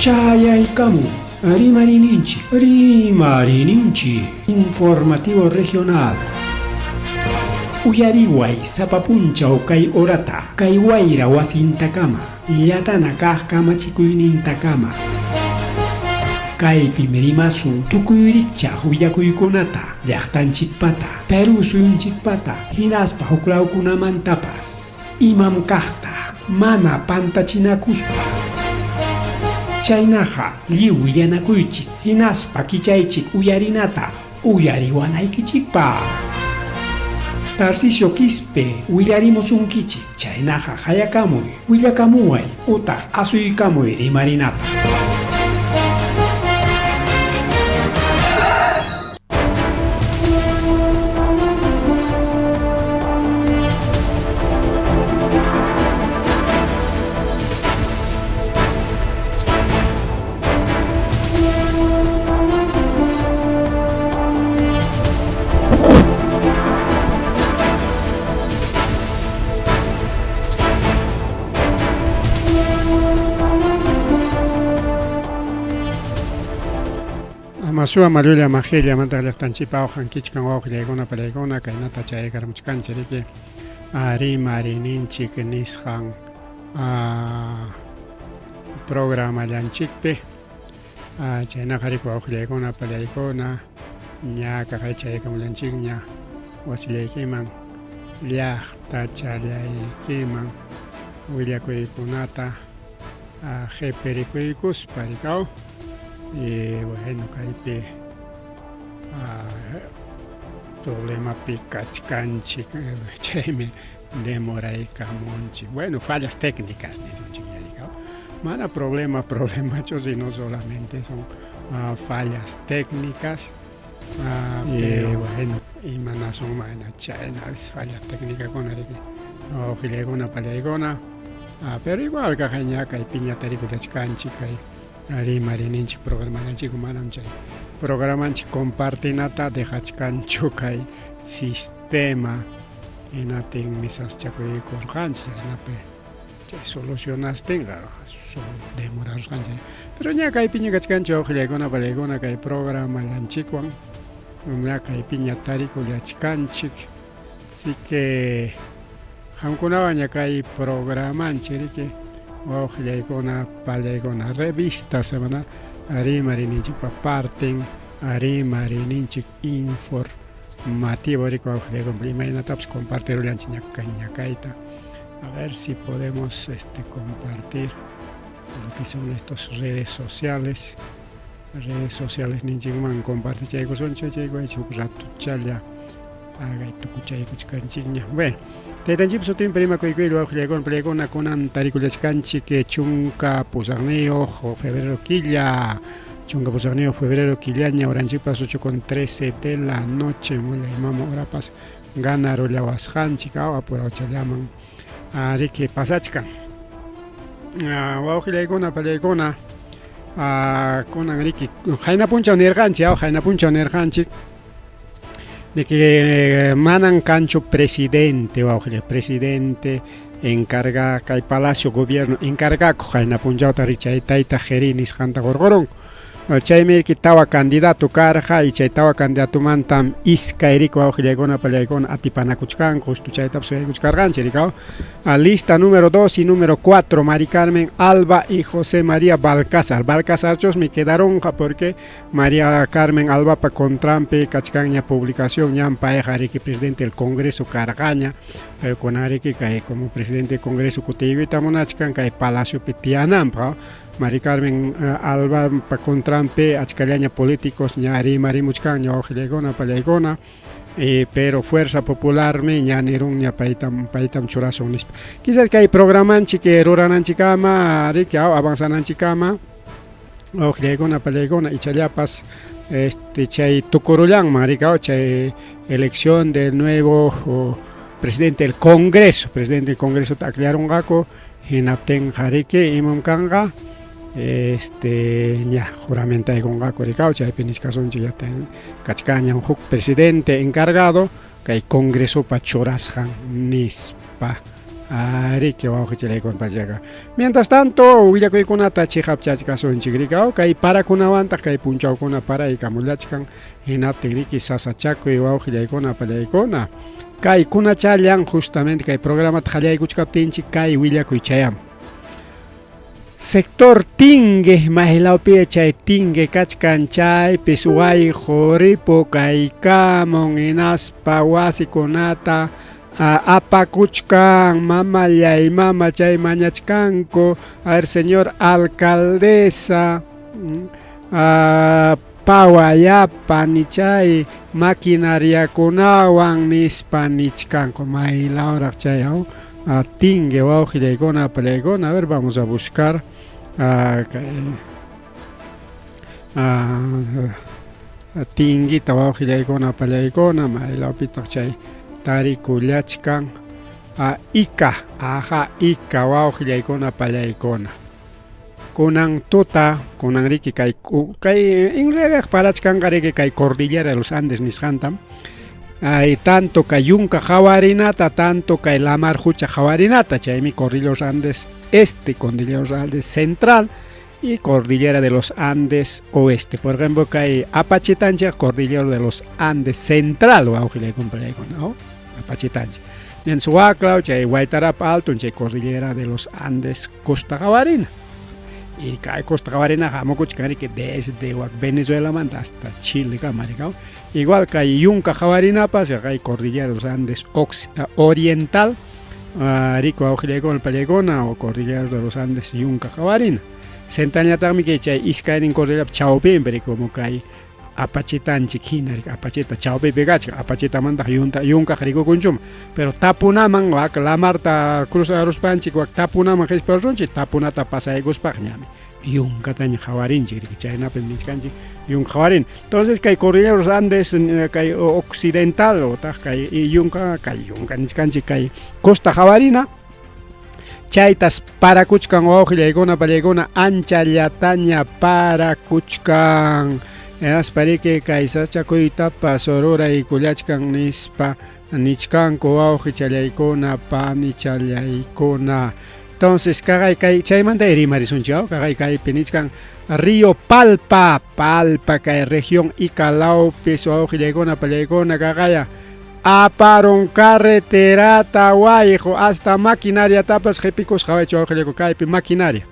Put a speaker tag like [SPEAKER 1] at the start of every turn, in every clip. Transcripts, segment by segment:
[SPEAKER 1] Chayaykamun Rimarininchik, Rimarininchik, Informativo Regional. Uyariway sapa punchaw kay horata, kay wayra wasintakama, llatana kaq kamachikuynintakama. Kaypim rimasun tukuy rikchaq willakuykunata, llaqtanchikpata, Perú suyunchikpata, hinaspa huklawkunamantapas. Imam kaqta mana pantachinakuspa. Chaynaqa lliw willanakuychik hinaspa kichaychik uyarinata uyariwanaykichikpaq. Tarcisio Quispe willarimusunkichik, chaynaqa qayakamuy, willakamuway utaq asuykamuy rimarinapaq.
[SPEAKER 2] Amasua Malulla Majilla mantaq llaqtanchikpa awqan kichkan wawqillaykuna palaykuna kaynata chayaykarmuchkanchik riki rimarininchik nisqan programallanchikpi chaynaqa riki wawqillaykuna palaykuna ña kaqay chayaykamullanchikña wasillaykiman llaqtachallaykiman willakuykunata qhipirikuykuspa rikaw y bueno kaypi problemapi kachkanchik chaymi demoraykamunchik bueno fallas técnicas nisunchik rikaw mana problema problemachu sino solamente son fallas técnicas y bueno imanasun mana chayna fallas técnicakuna riki wawqillaykuna pallaykuna pero igual kaq ña kaypiña tarikullachkanchik kay rimarininchik programanchik manam chay programanchik compartinata dejachkanchu kay sistema hinaptinmi saschakuykurqanchik chaynapi chay solucionastinqa demorarusqanchik pero ña kaypiña kachkanchik wawqillaykuna pallaykuna kay programallanchikwan ña kaypiña tarikullachkanchik así que qamkunawan ña kay programanchik riki wawqillaykuna pallaykuna revista semanal rimarininchikpa parten rimarininchik informativo riki wawqillaykuna imaynatapas compartirullanchik ñakayta a ver si podemos este compartir lo que son estas redes sociales redes sociales ninchikman compartichaykusunchik chaykuwaychik huk ratuchalla agay tukuchaykuchkanchikña bueno taytanchikpa sutinpi rimakuykuylla wawqillaykuna pallaykuna kunan tarikullachkanchik 18 febrero killa 18 febrero killaña horanchikpas 8 con 13 de la noche mulla imam horapas ganarullawasqanchik apurawchallaman riki pasachkan wawqillaykuna pallaykuna kunan riki qayna punchaw nirqanchik qayna punchaw nirqanchik de que manan kanchu presidente wawqilla presidente encarga kay palacio gobierno encargakuq qayna punchawta ri chay tayta Jeri nisqanta qurqurunku chaymi riki tawa candidato karqa y chay tawa candidatomantam iskay riki wawqillaykuna pallaykuna atipanakuchkanku justo chaytapas suyaykuchkarqanchik rikaw lista número 2 y número 4 Mari Carmen Alba y José María Balcázar Balcázarchusmi quedaronqa porque María Carmen Albapa contranpi kachkanña publicación ñan payqa riki presidente del Congreso karqaña pero kunan riki kay como presidente del Congreso kutiykuyta munachkan kay palaciopi tiyananpaq Mari Carmen Albapa contranpi achkallaña políticos ña rimarimuchkanña wawqillaykuna pallaykuna pero Fuerza Popularmi ña nirunña paytam paytam churasun nispa quizás kay programanchik rurananchikkama riki avanzananchikkama wawqillaykuna pallaykuna ichallapas este chay tukurullanman riki chay elección del nuevo presidente del Congreso presidente del Congreso akllarunqaku hinaptinqa riki imam kanqa este ña juramentaykunqaku rikaw chaypi nichkasunchik ya kachkanña huk presidente encargado kay Congresopa churasqan nispa. Riki wawqichilaykun pachaqa. Mientras tanto, willakuykunata chiqapchachkasunchik riki, kay parakunawantaq kay punchawkuna paraykamullachkan, hinaptin riki sasachakuy wawqillaykuna pallaykuna. Kaykunachallan justamente kay programata qallaykuchkaptinchik kay willakuy chayamun. Sector Tingue, maylawpi chay Tingue kachkan chaypis wayqu ripu kaykamun hinaspa wasikunata apakuchkan mamallay mama chay mañachkanku a ver señor alcaldesa pawayapa nichay maquinariakunawan nispa nichkanku maylawraq chay Tingue wawqillaykuna apallaykuna a ver vamos a buscar kay Tinguita wawqillaykuna apallaykuna maylawpitaq chay tarikullachkan Ica aja Ica wawqillaykuna apallaykuna kunan tuta kunan riki kay kay en realidad parachkanqa riki kay cordillera de los Andes nisqantam ay tanto kay yunka hawarinata tanto kay lamar hucha hawarinata chaymi cordillera de los Andes este cordillera de los Andes central y cordillera de los Andes oeste. Por ejemplo, kay Apachetanchik cordillera de los Andes central wawqillaykuna ¿no? Apachetanchik. Mientras Huaclao, chay Huaytarapa alto, chay cordillera de los Andes Costa Jawarina. Y kay Costa Jawarina hamukuchkan riki desde Venezuela manta hasta Chile kama Igual kay Yunka Jawarinapas, kay cordillera de los Andes oriental, rico wawqillaykuna pallaykuna o cordillera de los Andes Yunka Jawarina. Centralñataqmi kay chay iskaynin cordillera chawpinpi como kay Apachetanchik hina Apacheta chawpipi kachkan Apachetamantaq yunta yunkaq rikukunchuma pero tapunaman wak lamarta cruzaruspanchik wak tapunaman qhisparunchik tapunata pasaykuspaq ñami yunkataña qhawarinchik riki chaynapim nichkanchik yunka qhawarin entonces kay cordillera de los Andes kay occidental otaq kay yunka kay yunka nichkanchik kay costa jawarina chaytas parakuchkan wawqillaykuna pallaykuna anchallataña parakuchkan hinaspa riki kay sasachakuytapas ruraykullachkan nispa nichkanku wawqichallaykuna panichallaykuna entonces kaqay kay chaymanta rimarisunchik kaqay kaypi nichkan Río Palpa Palpa kay región Ica lawpis wawqillaykuna pallaykuna kaqaya aparun carreterata wayqu hasta maquinariatapas qipikusqa waychu wawqillayku kaypi maquinaria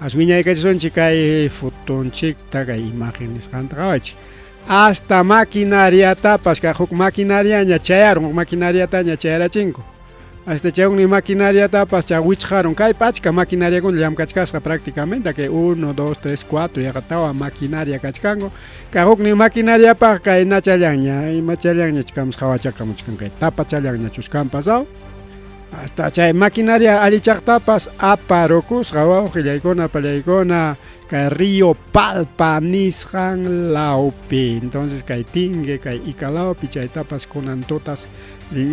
[SPEAKER 2] as wiñaykachisunchik kay fotonchikta kay imagen nisqanta qawaychik hasta maquinariatapas kay huk maquinariaña chayarun huk maquinariataña chayarachinku hasta chay maquinariatapas chay wichqarun kay achka maquinariakuna llamkachkasqa prácticamente kay 1 2 3 4 yaqa tawa maquinaria kachkanku kay huknin maquinariapaq kay nachallanña imachallanña chikamus hawachakamuchkan kay tapachallanña chuskanpas aw hasta chay maquinaria allichaqtapas aparukusqa wawqillaykuna pallaykuna kay Río Palpa nisqan lawpi entonces kay Tingue kay Ica lawpi chaytapas kunan tutas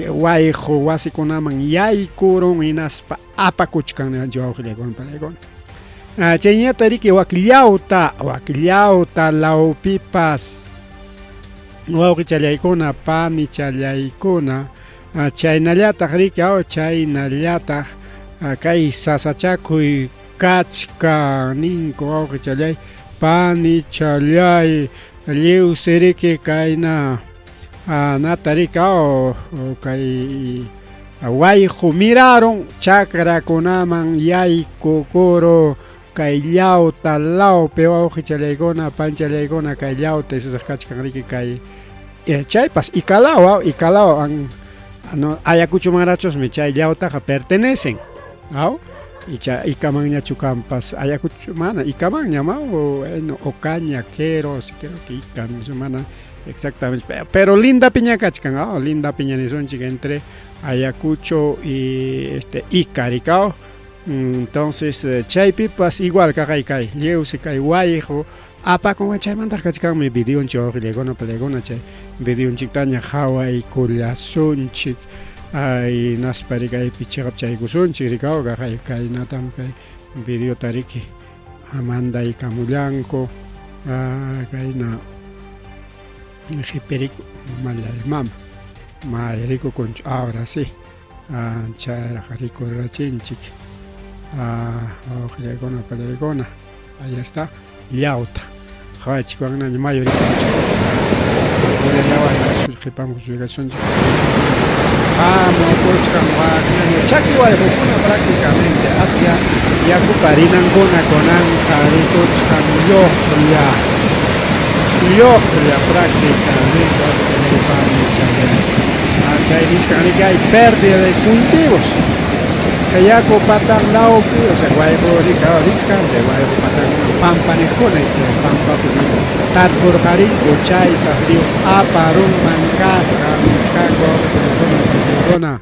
[SPEAKER 2] wayqu wasikunaman yaykurun hinaspa apakuchkan wawqillaykuna pallaykuna chayñata riki wak llawta lawpipas wawqichallaykuna panichallaykuna chaynallataq riki chaynallataq kay sasachakuy kachkan ninku wawqichallay panichallay lliwsi riki kayna nata riki kay wayqu mirarun chakrakunaman yaykukuru kay llawta lawpi wawqichallaykuna panchallaykuna kay llawta isusaq kachkan riki kay chaypas Icalao Icalao no Ayacuchomanrachusmi chay llawtaqa pertenecen aw icha Icamanñachu kanpas Ayacucho mana Icamanña ma bueno Ocaña Queros creo que Ica no mana exactamente pero linda piña kachkan aw linda piña nisunchik entre Ayacucho y Ica rikao entonces chaypipas igual kaqay kay lliwsi kay wayqu apakun chaymantaq kachkanmi videonchik wawqillaykuna pallaykuna chay videonchiktaña qhawaykullasunchik ay hinaspa rikaypi chiqapchaykusunchik rikaw kaqay kaynatam kay videota riki mandaykamullanku kayna qhipiriku mamallay mama may rikukunchu ahora sí. Chayraq rikurachinchik. Wawqillaykuna, pallaykuna. Ahí está. Llawta. Qhawachikwannaña mayu rikunchik. Qhipaman kusuykasunchik. Hamukuchkan waknaña chaki wayqukuna prácticamente aslla yakupa rinankuna kunanqa rikuchkan lluqlla. Lluqlla prácticamente chay nichkan riki hay pérdida de cultivos. Kay yaku patan lawpi, o sea, wayqu richkan chay wayqu patankuna pampa niqkuna chay pampapi tarpurqarinku chaytaq lliw aparunman kasqa nichkanku wawqikuna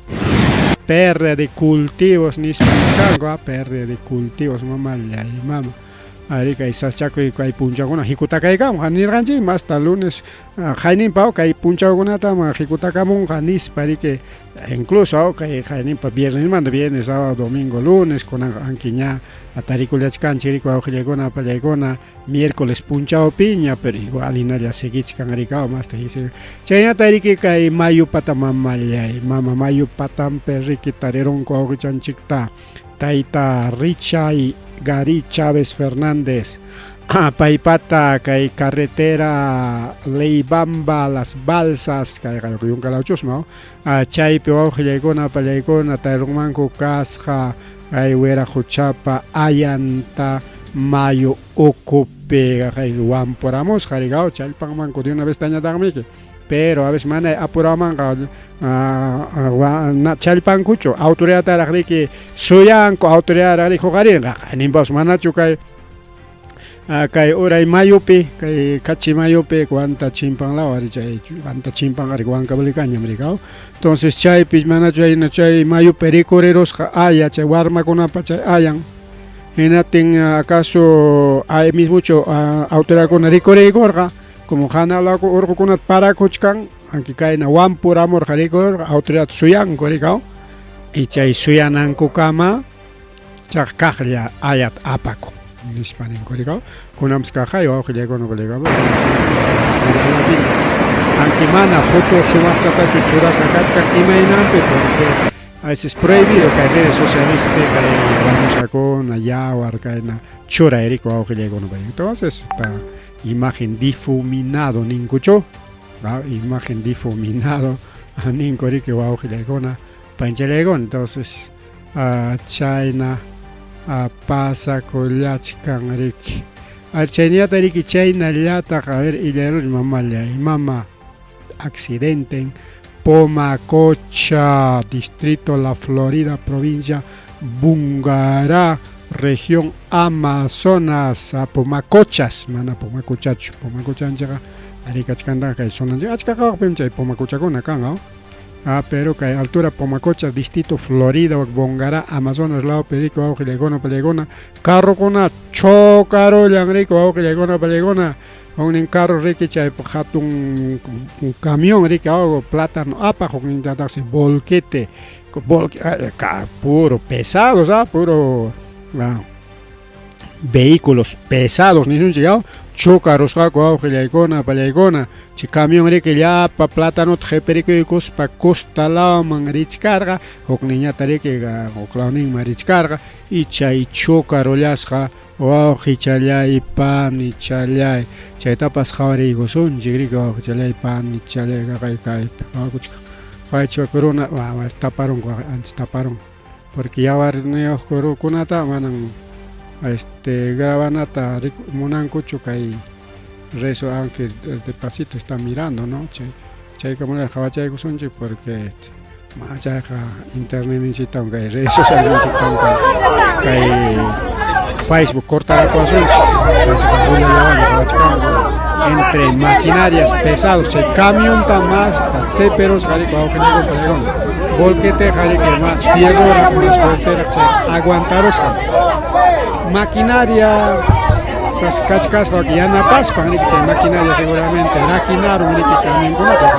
[SPEAKER 2] pérdida de cultivos nispa nichkanku, pérdida de cultivos mamallay mama. Ari kay sachakuy kay punchawkuna hikutakaykamun nirqanchikmi hasta lunes qayninpa kay punchawkunata hikutakamunqa nispa riki incluso kay qayninpa viernesmanta viernes, sábado, domingo, lunes kunanqa anki ña tarikullachkanchik riki wawqillaykuna pallaykuna miércoles punchawpiña pero igual hinalla seguichkan riki masta chaynata riki kay mayu pata mamallay mama mayu patanpi riki tarirunku wawqichanchikta tayta Richay Gary Chávez Fernández paypata kay carretera Leibamba Las Balsas kayqa yunkalawchusma chaypi wawqillaykuna pallaykuna tarirunmanku kasqa kay Wiraquchapa ayanta mayu ukupi kay wampuramusqa riki challpanmanku de una vez tañataqmiki pero a veces mana apuramanqa challpankuchu autoridadtaraq riki suyanku autoridadtaraq riki huqarinqa ninpas manachu kay kay uray mayupi kay kachi mayupi Huanta chimpanlaw ari chay Huanta chimpan ari Huancavelicañam riki entonces chaypi manachu chayna chay mayupi rikurirusqa aya chay warmakunapa chay ayan hinaptin acaso ay mismochu autoridadkuna rikuriykurqa como hanalaw urqukunata parakuchkan anki kayna wampuramurqa rikurirqa autoridad suyanku riki y chay suyanankukama chaq kaqlla ayat apakun nispa ninku riki kunanpas kaqay wawqillaykuna anki mana foto sumaqchatachu churasqa kachkan imaynanpi porque a veces prohibido kay redes sociales kay wañusqakuna yawar kayna churay riki wawqillaykuna entonces está imagen difuminado ninkuchu imagen difuminado ninku riki wawqillaykuna panchallaykuna entonces chayna pasakullachkan riki chaynillata riki chaynallataq a ver illaruni mamallay mama accidente en Pomacocha, distrito La Florida, provincia Bungará, región Amazonas, a Pomacochas, mana Pomacochachu, Pomacochanchikqa ari kachkantaqa kay zonanchik achka qhawaqpim chay Pomacochakuna kan, pero kay altura Pomacochas, distrito Florida, Bongará, Amazonas lawpi riki wawqillaykuna pallaykuna carrokuna chocarullan riki wawqillaykuna pallaykuna huknin carro riki chay hatun camión riki plátano apaq huknintataqsi volquete volque puro pesados puro vehículos pesados nisunchik chocarusqaku wawqillaykuna pallaykuna chay camión riki llapa platanota qhipirikuykuspa costa lawman richkarqa hukninñata riki huklawninman richkarqa y chay chocarullasqa wawqichallay panichallay chaytapas qhawariykusunchik riki wawqichallay panichallay kaqay kaypi qhawakuchkan qhawachik runa taparunku antes taparun porque yawarniyuq runakunata manan grabanata munankuchu kay rezo aunque despacito está mirando, ¿no? Chayka qhawachaykusunchik porque chayqa internetninchiktawan kay redes socialninchiktawan kay Facebook cortarakuwasunchik qhawachkanku entre maquinarias pesados chay camionta más ceperosqa riki wawqillaykuna volqueteqa riki más fierroraq más fuerteraq chay aguantarusqa maquinaria tas kachkasqa yanapaspan riki chay maquinaria seguramente rakinarun riki camionkunata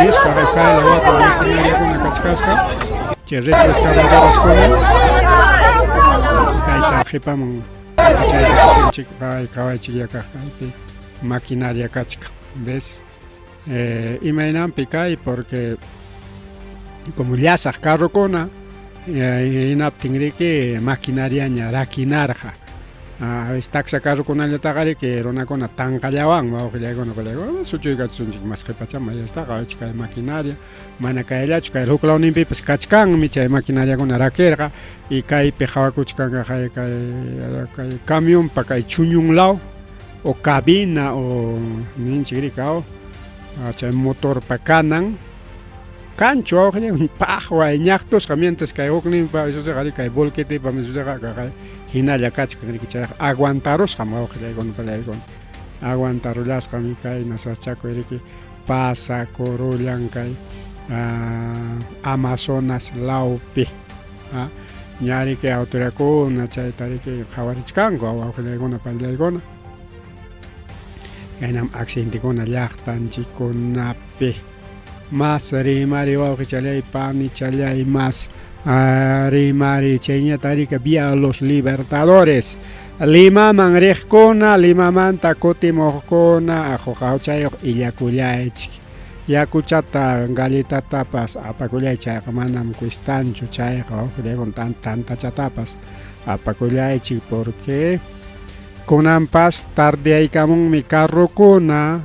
[SPEAKER 2] nispa kayla waka maquinariakuna kachkasqa chay retroexcavadoraskuna kayta qhipaman chayta qhawaychik kaq kaypi maquinaria kachkan ves imaynanpi kay porque Como llasaq carrokuna hinaptin riki maquinariaña rakinarqa. A veces taksa carrokunallataqa riki runakuna tanqallawan wawqillaykuna palaykuna suchuykachisunchik mas qhipachaman yastaqa kay maquinaria mana kayllachu kay huk lawninpipas kachkanmi chay maquinariakuna rakirqa y kaypi qhawakuchkanqa kay kay camionpa kay chuñun law o cabina o ninchik riki chay motorpa kanan kanchu wawqilláy paqway ñaqtusqa mientras kay hukninpa isusiqa kay volquetepa isusiqa kay hinalla kachkan riki chayqa aguantarusqam wawqillaykuna palaykuna aguantarullasqam kayna sachakuy riki pasakurullan kay Amazonas lawpi ña riki autoridadkuna chayta riki qhawarichkanku wawqillaykuna panillaykuna kaynam accidentekuna llaqtanchikkunapi mas rimari wawqichalláy panichalláy mas rimari chayñata riki vía los libertadores Limaman riqkuna Limamanta kutimuqkuna aquqawchayuq illakullaychik yakuchata galletatapas apakullay chayqa manam cuestanchu chayqa wawqillaykuna tantachatapas apakullaychik porque kunanpas tardeyaykamunmi carrokuna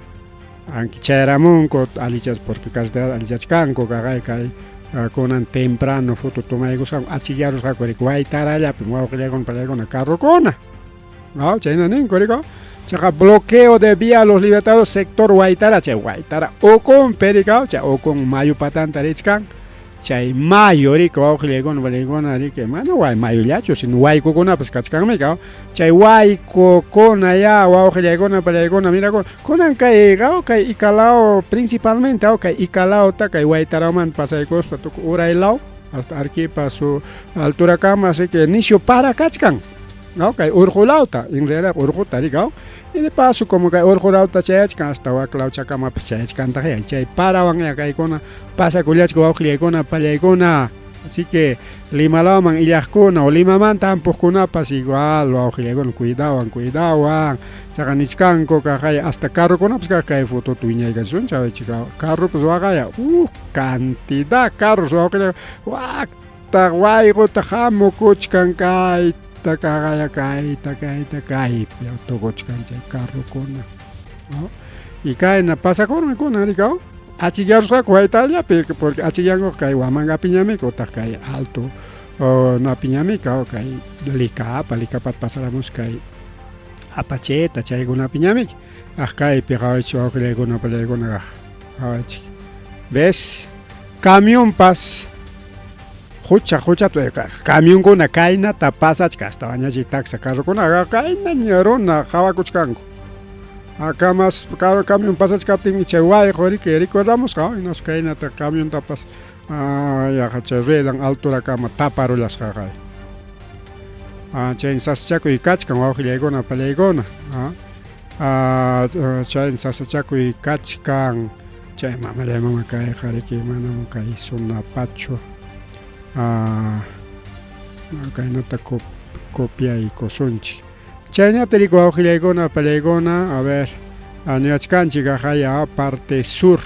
[SPEAKER 2] aunque chayaramunku allichas porque carretera allichachkanku kaqay kay kunan temprano foto tomaykusqanku achikyarusqaku riki waytarallapim wawqillaykuna panillaykuna carrokuna no chayna ninku riki chaqa bloqueo de vía Los Libertadores sector Waytara chay Waytara ukunpi riki chay ukun mayu patanta richkan chay mayu riki wawqillaykuna panillaykuna riki mana mayullachu sino waykukunapas kachkanmi chay waykukuna ya wawqillaykuna panillaykuna mirakuna kunan kay kay Icalao principalmente kay Icalaota kay Waytaramanta pasaykuspa tukuy uray law hasta Arequipa su alturakama así que nisyu para kachkan no kay urqu lawta en realidad urquta riki y de paso como kay urqu lawta chayachkan hasta wak lawchakamapas chayachkantaq chay parawan ya kaykuna pasakullachka wawqillaykuna pallaykuna así que Lima lawman illaqkuna o Limamanta hampuqkunapas igual wawqillaykuna cuidawan cuidawan chaqa nichkanku kaqay hasta carrokunapas kaq kay fotota wiñaykachisun chaychik carropas waqaya cantidad carros wawqillay waqta wayquta hamukuchkan kayta kaqaya kayta kayta kaypi tukuchkan chay carrokuna no y kayna pasakurmi kunan riki achikyarusqaku waytallapi porque achikyankuqa kay Huamangapiñami utaq kay alto napiñami kay Licapa Licapata pasaramus kay Apacheta chaykunapiñami ah kaypi qawaychik wawqillaykuna pallaykuna qawaychik ves camionpas hucha huchata camionkuna kaynata pasachka hasta wañachi taksa carrokuna kayna runa qawakuchkanku akamas camion pasachkaptinmi chay wayqu riki recordamusqa hinaspa kaynata camiontapas yaqa chay ruedan alturakama taparullasqa chay sasachakuy kachkan wawqillaykuna pallaykuna chay sasachakuy kachkan chay mamallay mama kayqa riki manam kay sunapachu kaynata copiaykusunchik chaynata riki wawqillaykuna pallaykuna a ver niwachkanchik aqaya parte sur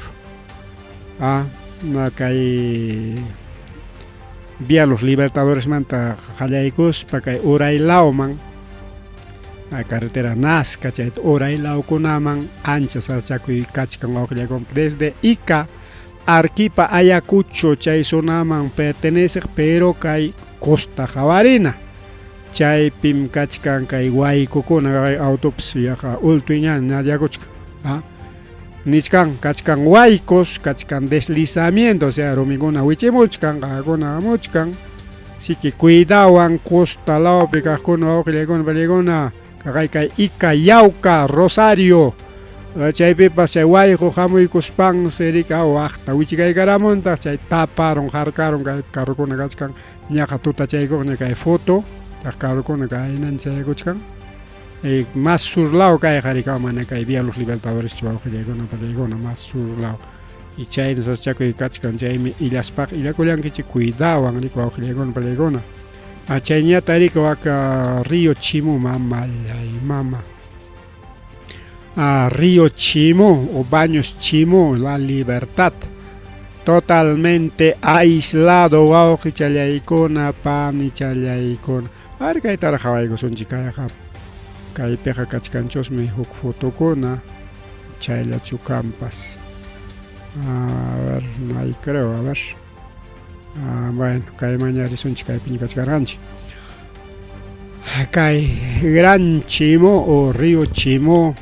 [SPEAKER 2] kay Vía Los Libertadoresmanta qallaykuspa kay uray lawman carretera Nazca chayta uray lawkunaman ancha sasachakuy kachkan wawqillaykuna desde Ica Arequipa Ayacucho chay zonaman perteneceq pero kay costa qawarina chaypim kachkan kay waykukuna kay autopis yaqa ultuy ña yakuchkan nichkan kachkan waykos kachkan deslizamiento o sea rumikuna wichimuchkan qaqakuna hamuchkan así que cuidawan costa lawpi kaqkuna wawqillaykuna pallaykuna kaqay kay Ica Yauca Rosario chaypipas chay wayqu hamuykuspansi riki waqta wichikaykaramuntaq chay taparun harkarun kay carrokuna kachkan ñaqa tutachaykuqña kay foto kaq carrokuna kaynan chaykuchkan más sur law kayqa riki mana kay Vía Los Libertadores wawqillaykuna pallaykuna más sur law y chayna sasachakuy kachkan chaymi illaspaqa illakullankichik cuidawan riki wawqillaykuna pallaykuna chayñata riki waka Río Chimú mamallay mama Río Chimú o Baños Chimú La Libertad. Totalmente aislado wawqichallaykuna panichallaykuna. Ari kaytaraq qhawaykusunchik kayqa kaypiqa kachkanchusmi huk fotokuna chayllachu kanpas. A ver, no hay creo, a ver. Ah, bueno, kaymanña risunchik kaypiña kachkarqanchik. Kay Gran Chimó o Río Chimó,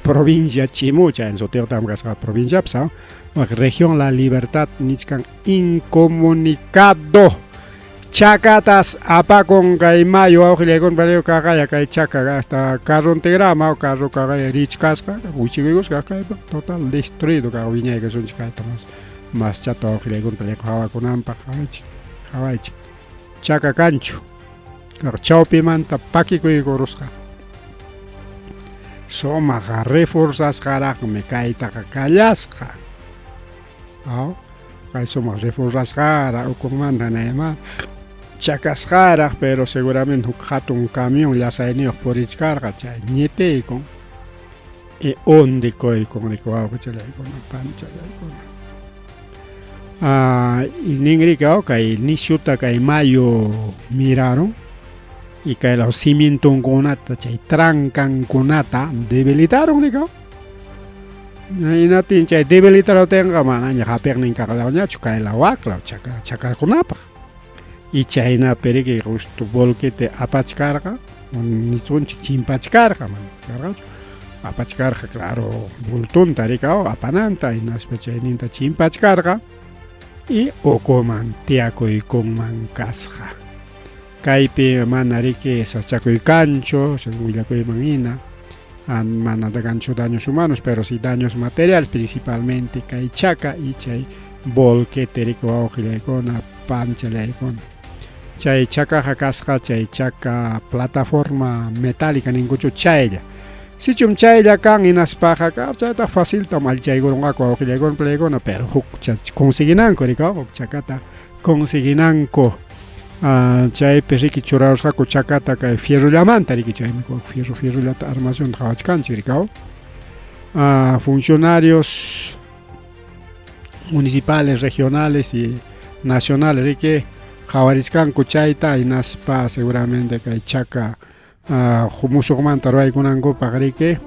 [SPEAKER 2] provincia Chimó, chay sutiyuqtaqmi kasqa provinciapas, región La Libertad nichkan incomunicado. Chakatas apakun kay mayu wawqillaykuna pariu kaqaya kay chaka hasta carrontigrama carro kaqaya richkasqa wichikuykusqa kaypa total destruido kaq wiñaykasunchik kayta mas mas chata wawqillaykuna pariu qhawakunanpaq qhawaychik qhawaychik chaka kanchu chawpimanta pakikuykurusqa sumaq reforzasqaraqmi kaytaqa kallasqa aw kay sumaq reforzasqaraq ukunmanta nayma chakasqaraq pero seguramente huk hatun camión llasayniyuq purichkarqa chay ñitiykun y undikuykun riki wawqichallaykuna panchallaykuna ah, y ninriki kay nishuta kay mayu mirarun y kay law cimientonkunata chay trankankunata debilitaron riki Hinaptin chay debilitaruptinqa manaña hapiqnin kaqlawñachu kay law wak law chaka chakakunapaq. Y chaynapi riki justo volquete apachkarqa, nisunchik chimpachkarqa, mana karqachu. Apachkarqa claro bultunta riki apananta hinaspa chayninta chimpachkarqa y ukuman tiyakuykunman kasqa. Kaypi mana riki sachakuy kanchu, según willakuyman hina, mana kanchu daños humanos, pero sí daños materiales, principalmente kay chaka y chay volquete riki wawqillaykuna, panchallaykuna. Chay chakaqa kasqa chay chaka plataforma metálica ninkuchu chaylla. Sichum chaylla kan hinaspaqa chayta facilta allichaykurunqaku wawqillaykuna palaykuna, pero huk conseguinanku riki huk chakata conseguinanku. Chaypi riki churarusqaku chakata kay fierrollamanta riki chaymi fierro fierrollata armacionta qhawachkanchik riki funcionarios municipales, regionales y nacionales riki qhawarichkanku chayta hinaspa seguramente kay chaka musuqmanta ruwaykunankupaq riki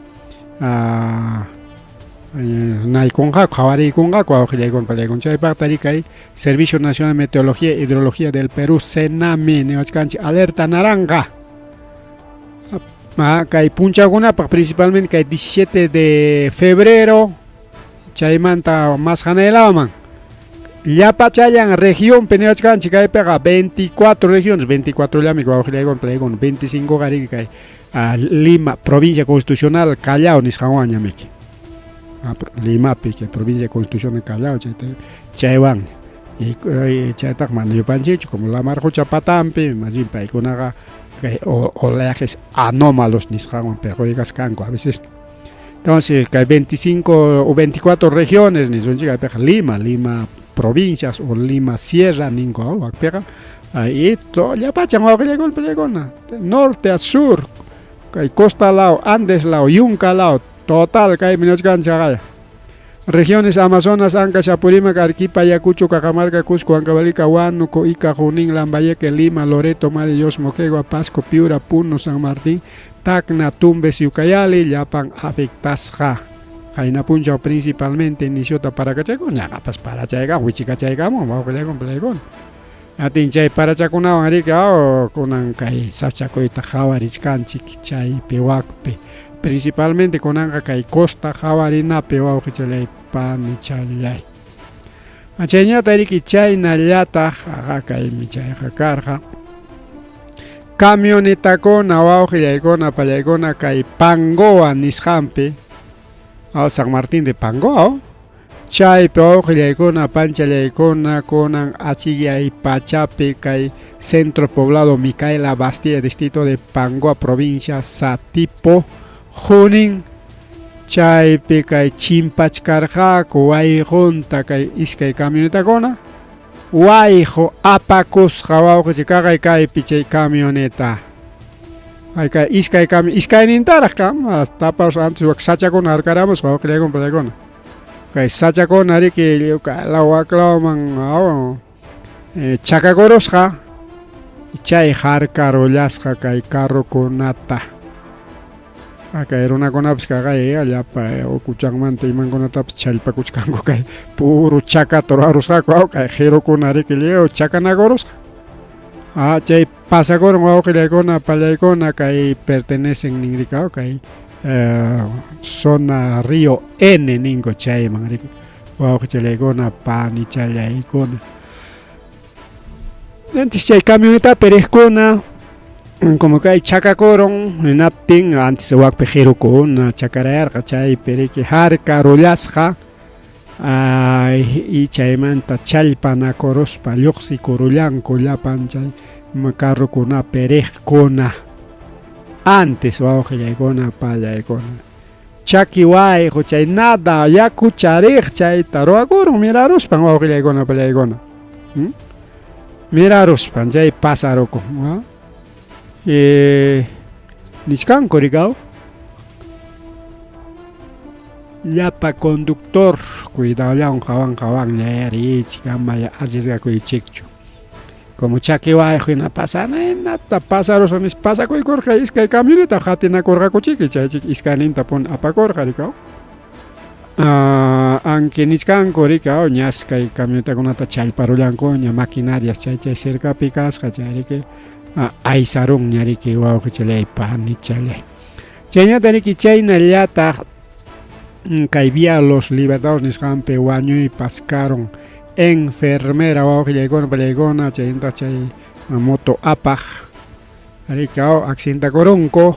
[SPEAKER 2] naykunqaku qhawariykunqaku wawqillaykuna palaykuna chaypaqta riki kay Servicio Nacional de Meteorología e Hidrología del Perú SENAMHI niwachkanchik alerta naranja kay punchawkunapaq principalmente kay 17 de febrero chaymanta mas hanaylaman llapachallan regionpi niwachkanchik kaypiqa 24 regiones 24 llami wawqillaykuna palaykuna 25 qa riki kay Lima provincia constitucional Callao nisqanwanña miki Limapi kay provincia constitucional Callao chayta chaywanña chaytaqa mana yupanchikchu como lamar qucha patanpi más bien paykunaqa kay oleajes anómalos nisqanwan perjudicasqa kanku a veces. Entonces kay 25 o 24 regiones nisunchik kaypiqa Lima, Lima provincias o Lima sierra ninku wakpiqa y llapachan wawqillaykuna pallaykuna norte a sur kay costa law, Andes law, yunka law total kaymi niwachkanchik haqaya. Regiones Amazonas, Ancash, Apurímac, Arequipa, Ayacucho, Cajamarca, Cusco, Huancavelica, Huánuco, Ica, Junín, Lambayeque, Lima, Loreto, Madre de Dios, Moquegua, Pasco, Piura, Puno, San Martín, Tacna, Tumbes y Ucayali, llapan afectasqa. Qayna punchaw principalmente nisyuta parakachaykun, ñaqapas parachaykamun, wichikachaykamun, wawqillaykuna, palaykuna. Atin chay parachakunawan riki kunan kay sachakuyta qhawarichkanchik chaypi wakpi. Principalmente kunanqa kay costa qhawarinapi wawqichallay panichallay. Chayñata riki chaynallataq kaymi chayqa karqa. Camionetakuna wawqillaykuna pallaykuna kay Pangoa nisqanpi, San Martín de Pangoa, chaypi wawqillaykuna panchallaykuna kunan achiyay pachapi kay centro poblado Micaela Bastilla distrito de Pangoa provincia Satipo Junín chaypi kay chimpachkarqaku wayqunta kay iskay camionetakuna wayqu apakusqa wawqichik kaqay kaypi chay camioneta ay kay iskay cami iskaynintaraq kam tapas antes wak sachakuna harkaramusqa wawqillaykuna pallaykuna. Kay sachakuna riki lliw kaylaw waklawman chakakurusqa chay harkarullasqa kay carrokunata. Kay runakunapas kaqay llapa ukuchanmanta imankunatapas challpakuchkanku kay puro chakata ruwarusqaku kay qirukuna riki lliw chakanakurusqa. Chay pasakurun wawqillaykuna pallaykuna kay pertenecen ninrika kay zona Río N ninku chayman riki wawqichallaykuna panichallaykuna. Antes chay camionetapi riqkuna como kay chakakurun hinaptin antes wakpi qirukuna chakarayarqa chaypi riki harkarullasqa y chaymanta challpanakuruspa lluqsikurullanku llapan chay carrokunapi riqkuna antes wawqillaykuna pallaykuna chaki wayqu chay nada yaku chariq chayta ruwakurun miraruspan wawqillaykuna pallaykuna miraruspan chay pasarukun nichkanku rikaw llapa conductor cuidadollawan qawan qawanlla riychik ama arriesgakuychikchu como chaki wayqu hina pasana hinata pasaruspa nispa pasakuykurqa iskay camioneta qatinakurqakuchiki chaychik iskayninta puni apakurqa rikaw anki nichkanku rikaw ñas kay camionetakunata challparullankuña maquinarias chay chay cercapi kasqa chay riki aysarunña riki wawqichallay panichallay chaynata riki chaynallataq kay vía Los Libertadores nisqanpi wañuypas karun enfermera wawqillaykuna pallaykuna chaynataq chay moto apaq rikaw accidentakurunku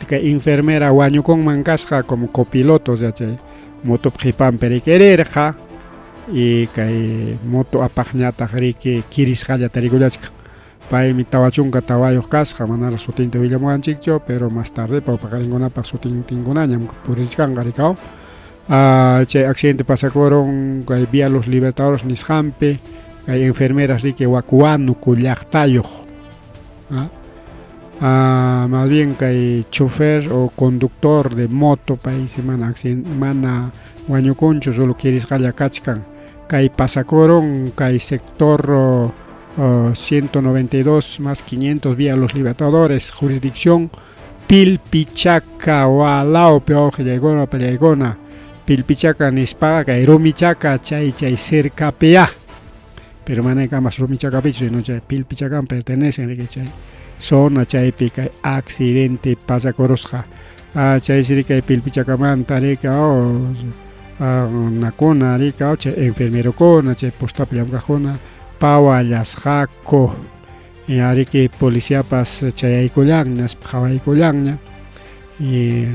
[SPEAKER 2] kay enfermera wañukunman kasqa como copiloto o sea chay motop qhipanpi riki rirqa y kay moto apaqñataq riki kirisqalla tarikullachkan paymi 44 kasqa manaraq sutinta willamuwanchikchu pero más tarde paqarinkunapaq sutintinkunañam purichkanqa rikaw chay accidente pasakurun kay vía Los Libertadores nisqanpi kay enfermeras riki wak Huánuco llaqtayuq más bien kay chofer o conductor de moto paysi mana accidente mana wañukunchu solo kirisqalla kachkan kay pasakurun kay sector 192 más 500 vía Los Libertadores jurisdicción Pilpichaca walawpi wawqillaykuna pallaykuna Pilpichaca nispaqa kay Rumichaca chay chay cercapiya pero mana kamas Rumichacapichu sino chay Pilpichacaman pertenecen riki chay zona chaypi kay accidente pasakurusqa chaysi riki kay Pilpichacamanta riki nakuna riki chay enfermerokuna chay postapi llamkaqkuna pawallasqaku riki policiapas chayaykullanña qhawaykullanña y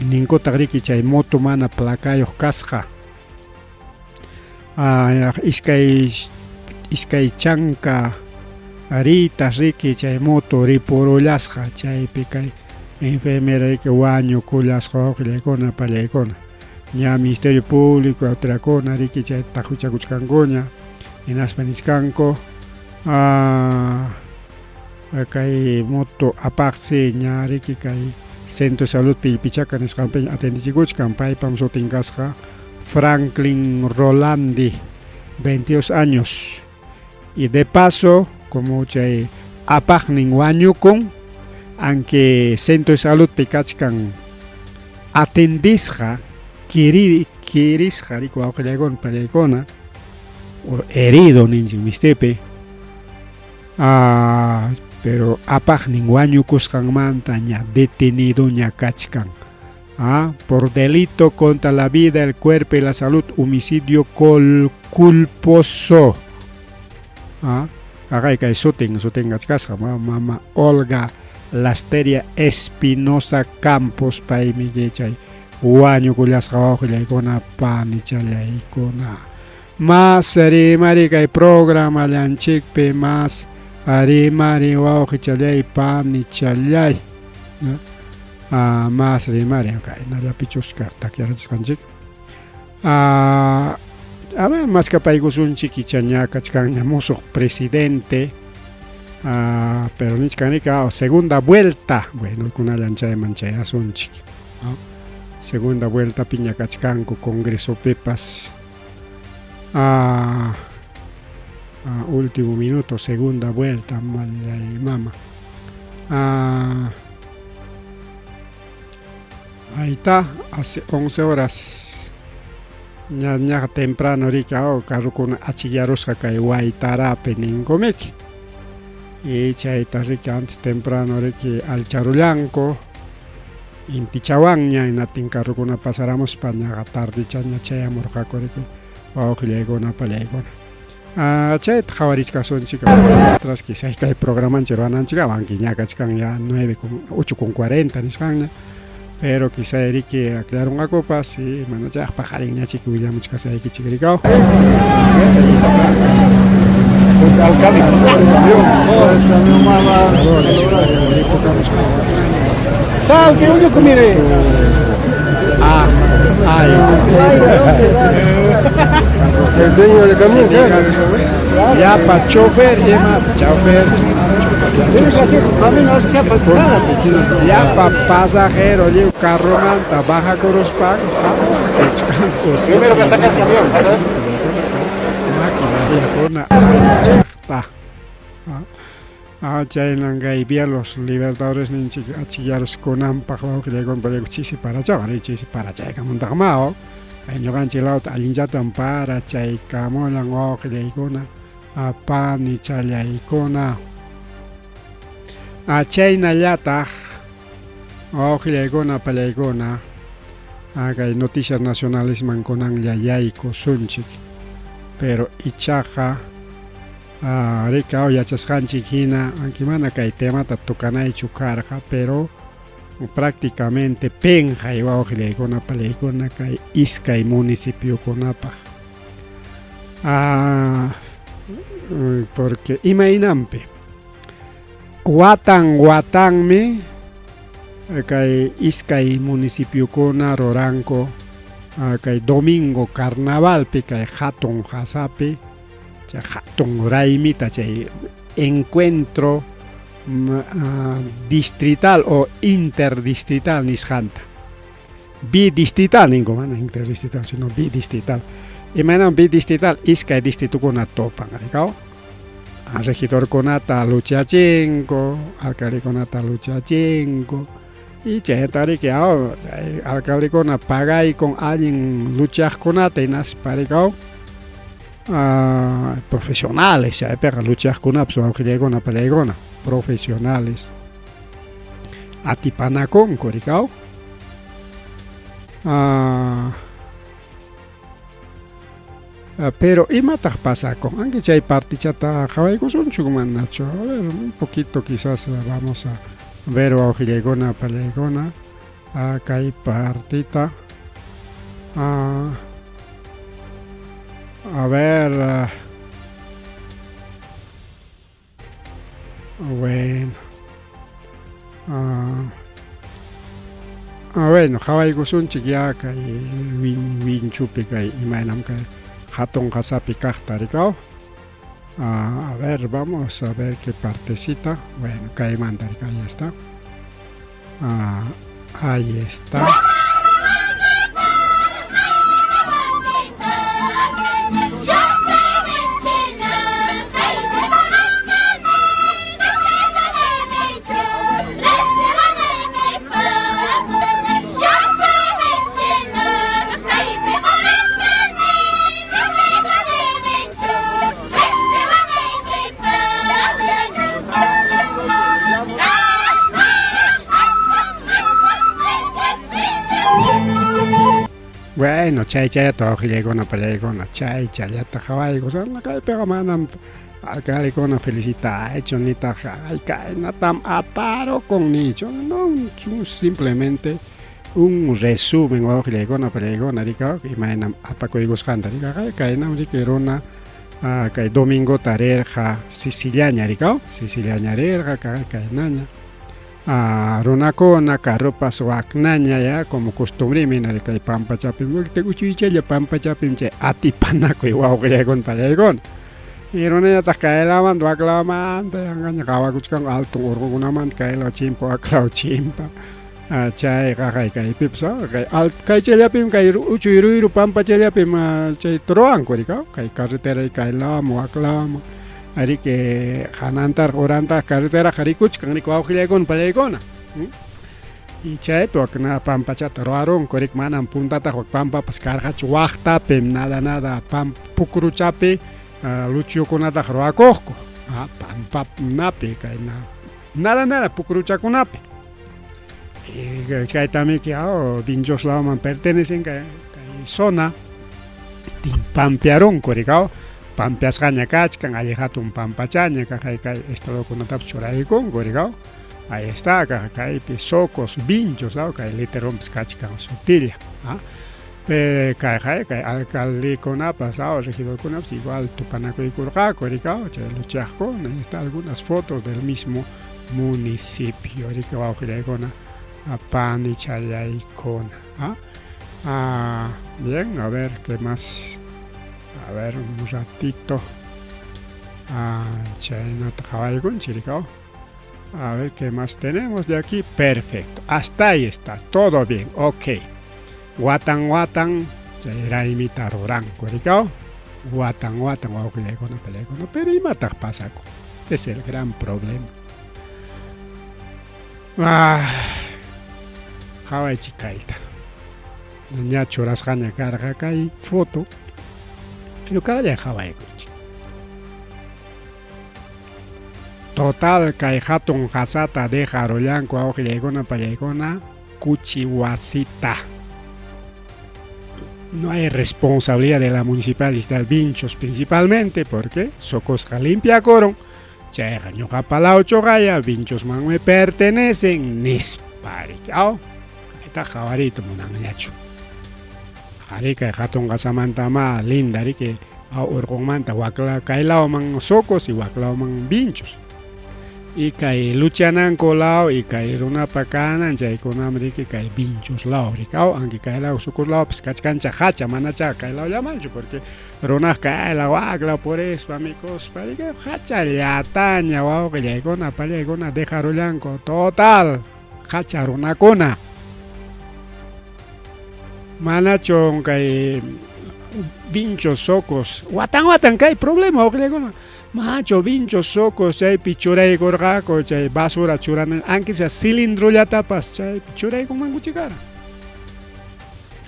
[SPEAKER 2] ninkutaq riki chay moto mana placayuq kasqa iskay chanka ritas riki chay moto ripurullasqa chaypi kay enfermera riki wañukullasqa wawqillaykuna pallaykuna ña Ministerio Público autoridadkuna riki chay taqwichakuchkankuña hinaspa nichkanku kay moto apaqsi ña riki kay Centro de Salud Pilpichaca nisqanpi atendichikuchkan paypam sutin kasqa Franklin Rolandi 22 años y de paso como chay apaqnin wañukun aunque Centro de Salud pi kachkan atendisqa kirisqa riki wawqillaykuna pallaykuna o herido ninchik mistipi pero apaqnin wañukusqanmanta ña detenidoña kachkan por delito contra la vida, el cuerpo y la salud, homicidio culposo. Aqay kay sutin sutin kachkasqa mama Olga Lasteria Espinosa Campos paymi chay wañukullasqa wawqillaykuna panichallaykuna más rimari kay programallanchikpi más rimari wawqichallay panichallay más rimari kaynallapichus takyarachisqanchik a ver maskapaykusunchik icha ña kachkanña musuq presidente pero nichkan rika segunda vuelta bueno kunallan chayman chayasunchik. Segunda vueltapiña kachkanku congresopipas. Ah, ah, último minuto, segunda vuelta, mallay mama. Ah, ahí está, hace 11 horas. Ña ñaqa temprano riki oh, carrokuna achikyarusqa kay Waytarapi ninkumiki. Y chayta riki antes temprano riki alcharullanku. Intichawanña hinaptin carrokuna pasaramuspa ñaqa tardichaña chayamurqaku riki wawqillaykuna pallaykuna. Ah, chayta qhawarichkasunchik atrás quizás kay programanchik ruwananchik awanki ña kachkan ya 9 con 8 con 40 nisqanña pero quizá riki aclarunqakupas y mana chayaq paqarinñachik willamuchkasaykichik rikaw.
[SPEAKER 3] Sal, que uñuku mire.
[SPEAKER 2] Ah, ay.
[SPEAKER 3] El dueño del camión,
[SPEAKER 2] Llapa chofer, ima chofer. Llapa pasajero, lliw carromanta bajakuruspanku
[SPEAKER 3] Primero que saca el camión, vas a ver.
[SPEAKER 2] Maquinariakuna anchaqta. Ah, chaynan kay vía los libertadores ninchik achikyaruskunanpaq wawqillaykuna payku chisi parachawan chisi parachaykamuntaqmao kay ñuqanchik lawta allinchatam parachaykamullan wawqillaykuna panichallaykuna. Chaynallataq wawqillaykuna pallaykuna kay noticias nacionalesman kunanlla yaykusunchik pero ichaqa rikaw yachasqanchik hina aunque mana kay temata tocanaychu karqa pero prácticamente penqay wawqillaykuna pallaykuna kay iskay municipiokunapaq porque imaynanpi watan watanmi kay iskay municipiokuna ruranku kay domingo carnavalpi kay hatun qasapi chay hatun raymita chay encuentro distrital o interdistrital nisqanta bidistrital ninku mana interdistrital sino bidistrital imaynam bidistrital iskay distritukuna topan rikaw regidorkunata luchachinko alcaldekunata luchachinko y chayta riki alcaldekuna pagaykun allin luchaqkunata hinaspa rikaw profesionales chaypiqa luchaqkunapas wawqillaykuna pallaykuna profesionales atipanakunku rikaw. Pero imataq pasakun aunque chay partichata qhawaykusunchuk manachu a ver un poquito quizás vamos a ver wawqillaykuna pallaykuna kay partita a ver bueno bueno qhawaykusunchik ya kay winchupi kay imaynam kay hatun qasapi kaqta rikaw. A ver, vamos a ver qué partecita. Bueno, kaymanta rikaw, ya está. Ahí está. Bueno, chay chayata wawqillaykuna pallaykuna chay chayllata qhawaykusana kaypiqa manam alcaldekuna felicitaychu nitaq ay kaynatam aparukun nichu no simplemente un resumen wawqillaykuna pallaykuna rikaw imaynam apakuykusqanta rikaw kaynam riki runa kay domingota rirqa Siciliaña rikaw Siciliaña rirqa kaynaña runakuna carropas waknaña ya como costumbremi kay pampachapim uchuychalla pampachapim chay atipanakuy wawqillaykuna pallaykuna y runañataq kaylawmanta waklawmanta yanqaña qhawakuchkanku alto urqukunamanta kaylaw chimpa waklaw chimpa. Chayqa kaypipas kay kay chayllapim kay uchuy ruyru pampa chayllapim chay ruwanku riki kay carretera kay lawaman wak lawaman ariki hanantaraq urantaraq carreteraqa rikuchkan riki wawqillaykuna pallaykuna y chaypi wakna pampachata ruwarunku riki manam puntataq wak pampapas karqachu waqtapim nada nada pampa pukruchapi luchiyukunataqa ruwakuqku pampakunapi kayna Nada nada pukruchakunapi. Kaytamiki Vinchos lawman pertenecen kay zona pampearunku rikaw pampeasqaña kachkan alli hatun pampachaña kay kay estadokunatapas churaykunku rikaw ahí está kaypi Socos Vinchos kay letreronpas kachkan sutilla Kayqa kay alcaldekunapas regidorkunapas igual tupanakuykurqaku rikaw chay luchaqkuna está algunas fotos del mismo municipio riki wawqillaykuna panichallaykuna ah bien a ver qué más a ver un ratito chaynata qhawaykunchik rikaw a ver qué más tenemos de aquí perfecto hasta ahí está todo bien ok Watan watan chay raymita ruranku, rikaw? Watan watan wawqillaykuna pallaykuna, pero imataq pasakun? Es el gran problema. Ah, qhawaychik kayta. Ña churasqaña karqa kay foto, pero kaqlla qhawaykuychik. Total kay hatun qasata dejarullanku wawqillaykuna pallaykuna kuchi wasita. No hay responsabilidad de la municipal distrital Vinchos principalmente porque Socosqa limpiakuron chayqa ñuqapa lawchuqaya Vinchosmanmi pertenecen nispa riki aw kayta qhawariyta munanñachu. Qhari kay hatun qasamantama linda riki aw urqunmanta wakla kay lawman Socos y waklawman Vinchos. Y kay luchananku law y kay runapa kanan chaykunam riki kay Vinchos law riki aw anki kay law Socos lawpas kachkancha hacha manacha kay lawllamanchu porque runaq kay law wak law purispa mikuspa riki hacha llataña wawqillaykuna pallaykuna dejarullanku total hacha runakuna manachu kay Vinchos Socos watan watan kay problema wawqillaykuna Macho Vinchos Socos chaypi churaykurqaku chay basura churana aunque sea cilindrollatapas chaypi churaykunmankuchi kara.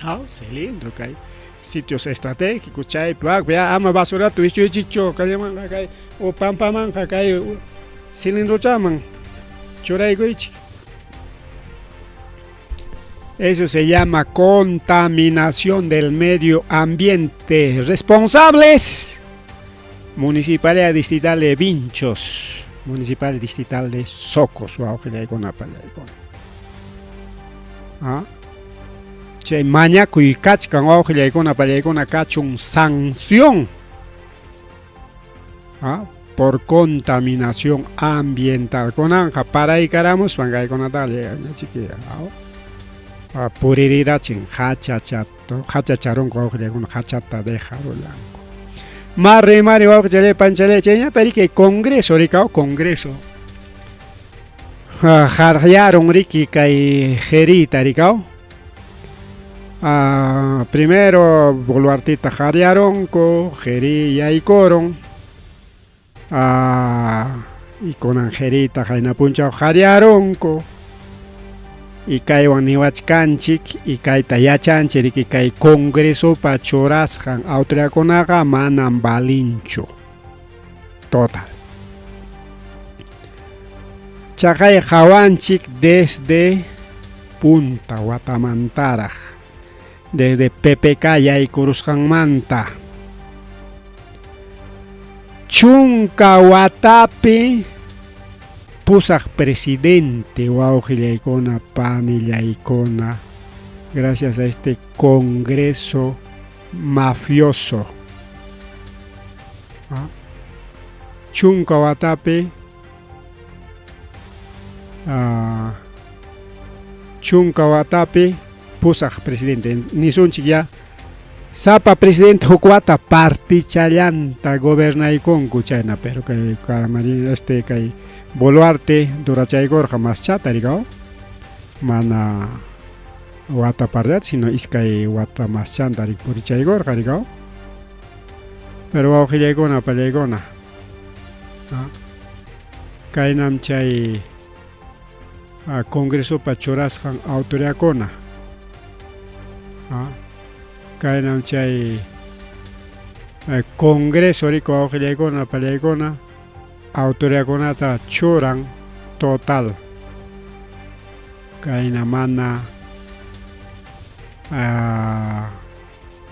[SPEAKER 2] Aw, cilindro kay sitios estratégicos chaypi wak ya ama basurata wischuychikchu kallamanqa kay o pampamanqa kay cilindrochaman churaykuychik. Eso se llama contaminación del medio ambiente. Responsables, Municipalidad Distrital de Vinchos, Municipal Distrital de Socos, wawqillaykuna pallaykuna. Ah. Chay mañakuy kachkan wawqillaykuna pallaykuna kachun sanción ah, por contaminación ambiental. Kunanqa paraykaramuspan kaykunataqa chiki ah, puririrachin hachachato hachacharunku wawqillaykuna hachata dejarullanku. Marri mari wawqichalay panchalay chayñata riki congreso rikaw congreso harqyarun riki kay jerita rikaw primero Boluartita haryarunku jeri yaykurun y kunan jerita qayna punchaw haryarunku y kaywan niwachkanchik y kayta yachanchik riki kay congresopa churasqan autoridadkunaqa manam valinchu total chaqay qawanchik desde punta watamantaraq desde PPK yaykurusqanmanta chunka watapi pusaq presidente wawqillaykuna panillaykuna gracias a este congreso mafioso chunka watapi chunka watapi pusaq presidente nisunchik ya sapa presidente huk wata partichallanta gobernaykunku chayna pero kay este kay Boluarte durachaykurqa maschata rikaw. Mana wata parllachu, sino iskay wata maschanta rik purichaykurqa rikaw. Pero wawqillaykuna, pallaykuna, kaynam chay Congresopa churasqan autoridadkuna. Kaynam chay Congreso riku wawqillaykuna, pallaykuna, autoridadkunata churan total. Kayna mana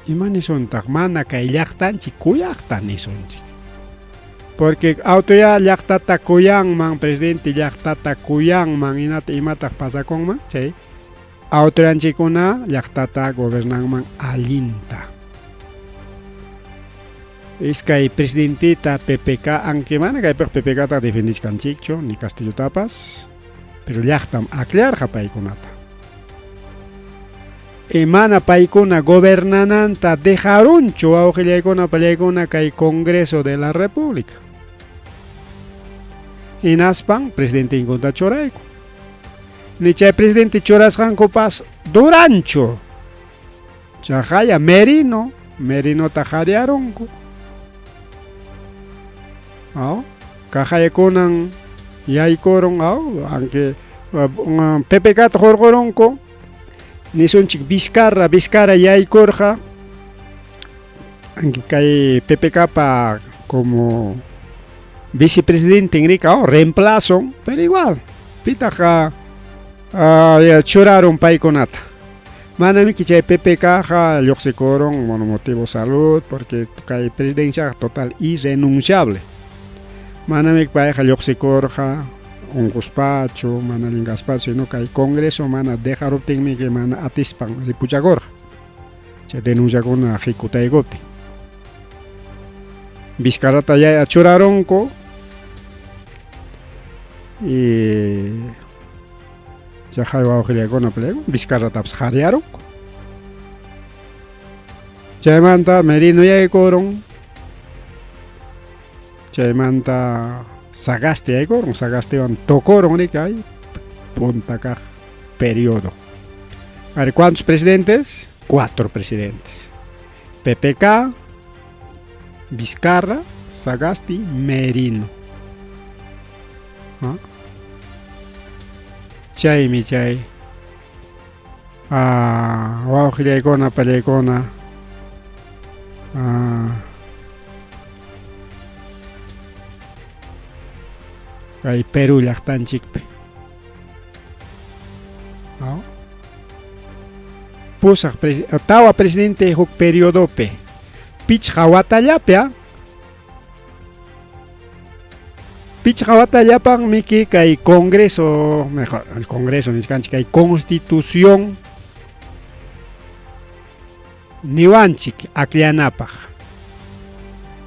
[SPEAKER 2] ima nisuntaq mana kay llaqtanchik kuyaqta nisunchik. Porque autoridad llaqtata kuyanman, presidente llaqtata kuyanman, hinata imataq pasakunman chay autoridadchikuna llaqtata gobernanman allinta. Iskay presidentita PPK, aunque mana kaypiqa PPKta defendichkanchikchu, ni Castillotapas, pero llaqtam akllarqa paykunata. Y mana paykuna gobernananta dejarunchu wawqillaykuna pallaykuna kay Congreso de la República. Hinaspan presidentinkunata churayku. Ni chay presidente churasqankupas duranchu. Chaqaya Merino, Merinota qariarunku. Aw, kaqayakunan yaykurun, aw, aunque PPKta hurqurunku, nisunchik Vizcarra, Vizcarra yaykurqa, kay PPKpa como vicepresidente rika, aw, reemplazo, pero igual, pitaq churarun paykunata. Manamiki chay PPKqa lluqsikurun motivo salud, porque kay presidenciaqa total irrenunciable. Manamiki payqa lluqsikurqa unquspachu, mana allin kaspachu, sino kay Congreso mana dejaruptinmiki mana atispan ripuchakurqa. Chay denunciakuna hikutaykuptin. Vizcarrata ya churarunku y chaqay wawqillaykuna Vizcarratapas qariarunku. Chaymanta Merino yaykurun. Chaymanta Sagasti yaykurun, Sagastiwan tukurun riki ay punta kaq periodo. A ver, ¿cuántos presidentes? 4 presidentes. PPK, Vizcarra, Sagasti, Merino. ¿Ah? Chaymi chay wawqillaykuna, pallaykuna, kay Perú llaqtanchikpi. Pusaq tawa presidente huk periodopi, pichqa watallapi, pichqa watallapan miki kay Congreso, mejor, el Congreso nichkanchik kay Constitución niwanchik akllanapaq.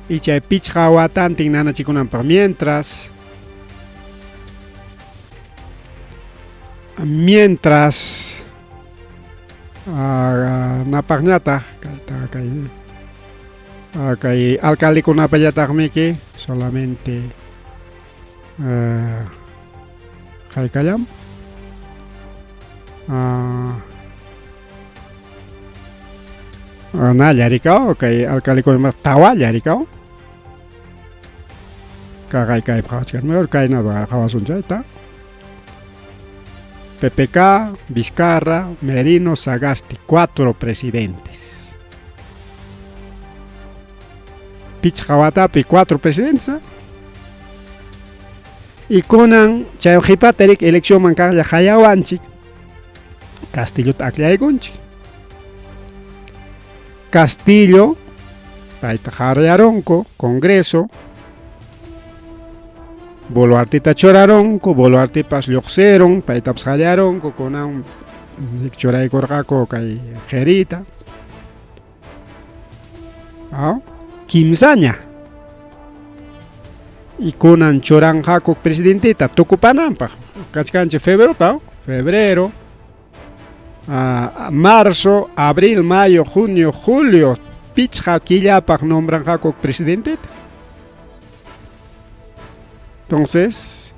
[SPEAKER 2] Y chay pichqa watantin nanachikunanpaq, mientras napaqñataq kay kay alcaldekunapallataqmiki solamente haykallam nalla rikaw kay alcaldekuna tawalla rikaw kaqay kaypi qhawachkan mejor kayna qhawasun chayta. PPK, Vizcarra, Merino, Sagasti, 4 presidentes. Pichqa watapi 4 presidentes. Y kunan chay qhipata rik eleccionman kaqlla hayawanchik Castillota aklaykunchik. Castillo payta haryaronku Congreso, Boluartita churaronku, Boluartipas lluqsiron, paytapas hallaronku, kunan churaykurqaku kay Jerita. Kimsaña. Y kunan churanqaku presidentita tukupananpaq. Kachkanchik febrero, febrero, marzo, abril, mayo, junio, julio, pichqa killapaq nombranqaku presidentita. Entonces,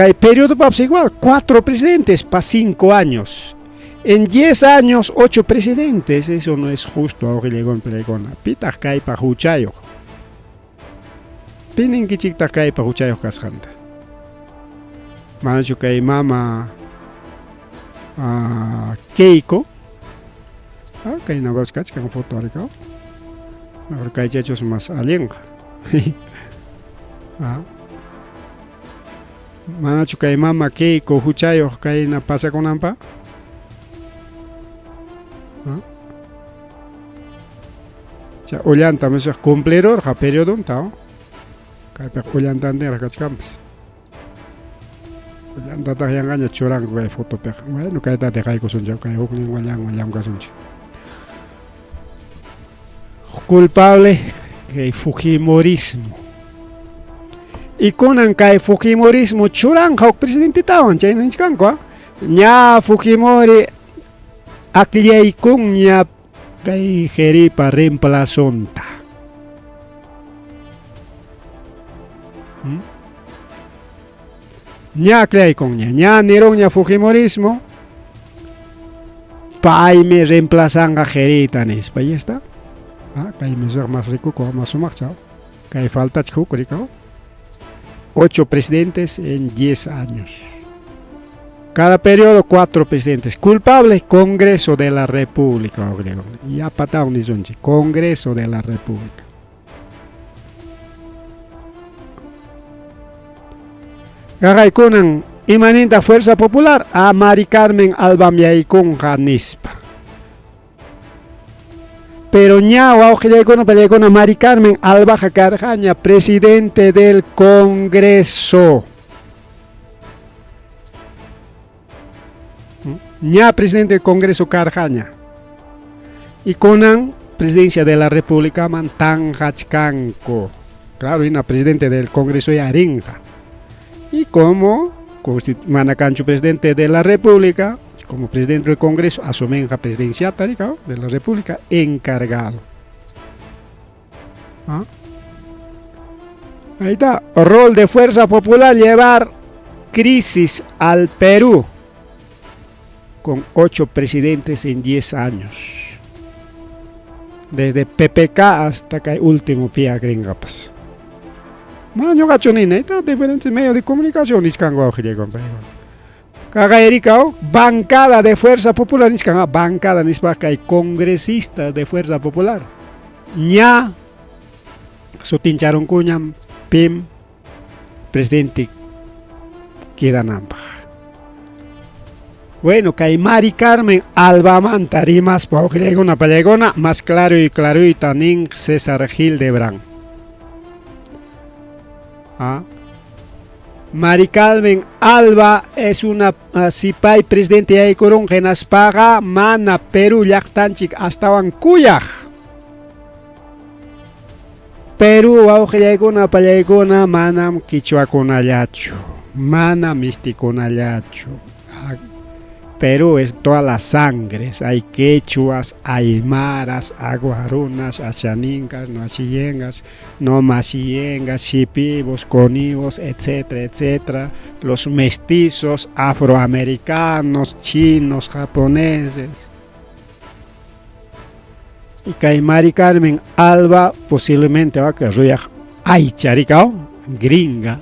[SPEAKER 2] Kay periodopapas igual, cuatro presidentes pa 5 años. En 10 años, 8 presidentes. Eso no es justo, wawqillaykuna panillaykuna. Pitaq kaypaq huchayuq? Pi ninkichiktaq kaypaq huchayuq kasqanta? Manachu kay mama Keiko? Kay napas kachkan foto arikaw. Mejor kaychachus mas allinqa. Manachu kay mama Keiko huchayuq kayna pasakunanpaq? Chay ullanta misaq cumplirurqa periodonta. Kaypiqa ullantantinraq kachkanpas. Ullantataq yanqaña churanku kay fotopiqa. Bueno, kayta deqaykusunchik, kay huknin wallanwan llamkasunchik. Culpable kay Fujimorismo. Y kunan kay Fujimorismo churanqa huk presidentetawan, chayna nichkanku, Ña Fujimori akllaykunña kay Jeripa reemplazonta. Ña akllaykunña, ña nirunña Fujimorismo, paymi reemplazanqa Jerita nispa, y está. Kaymi más rikukuq, más sumaqcha. Kay faltachik huk rikaw. 8 presidentes en 10 años. Cada periodo 4 presidentes. Culpable, Congreso de la República. Y apataw nisunchik, Congreso de la República. Qaqaykunan imaninta Fuerza Popular a Mari Carmen Albam yaykunqa nispa. Pero ña wawqillaykuna pallaykuna Mari Carmen Albaja karqaña presidente del Congreso. Ña presidente del Congreso karqaña. Y kunan presidencia de la República man tanqachkanku. Claro, hina presidente del Congreso ya rinqa. Y como mana kanchu presidente de la República, como presidente del Congreso, asumenqa presidenciata de la República encargado. Ahí está, rol de Fuerza Popular, llevar crisis al Perú con 8 presidentes en 10 años. Desde PPK hasta que último pia gringapas. Ma ñuqachu nini, ahí está, diferentes medios de comunicación nichkanku wawqillayku. Kaqayrikaw, bancada de Fuerza Popular nichkan, bancada nispa kay congresistas de Fuerza Popular. Ña sutincharunkuñam pim presidente quedananpaq. Bueno, kay Mari Carmen Albamanta rimaspa wawqillaykuna pallaykuna, más claro y claroyta nin César Hildebrandt. Mari Carmen Alba es una sipay presidente yaykurun hinaspaqa mana Perú llaqtanchik astawan kuyaq. Perú wawqillaykuna pallaykuna manam quichuakunallachu, mana mistikunallachu. Perú es todas las sangres, hay quechuas, aymaras, aguarunas, ashaninkas, no achillengas, no machillengas, shipibos, conibos, etcétera, etcétera. Los mestizos, afroamericanos, chinos, japoneses. Y kay Mari Carmen Alba posiblemente va a que ruyaq aycharikao, gringa,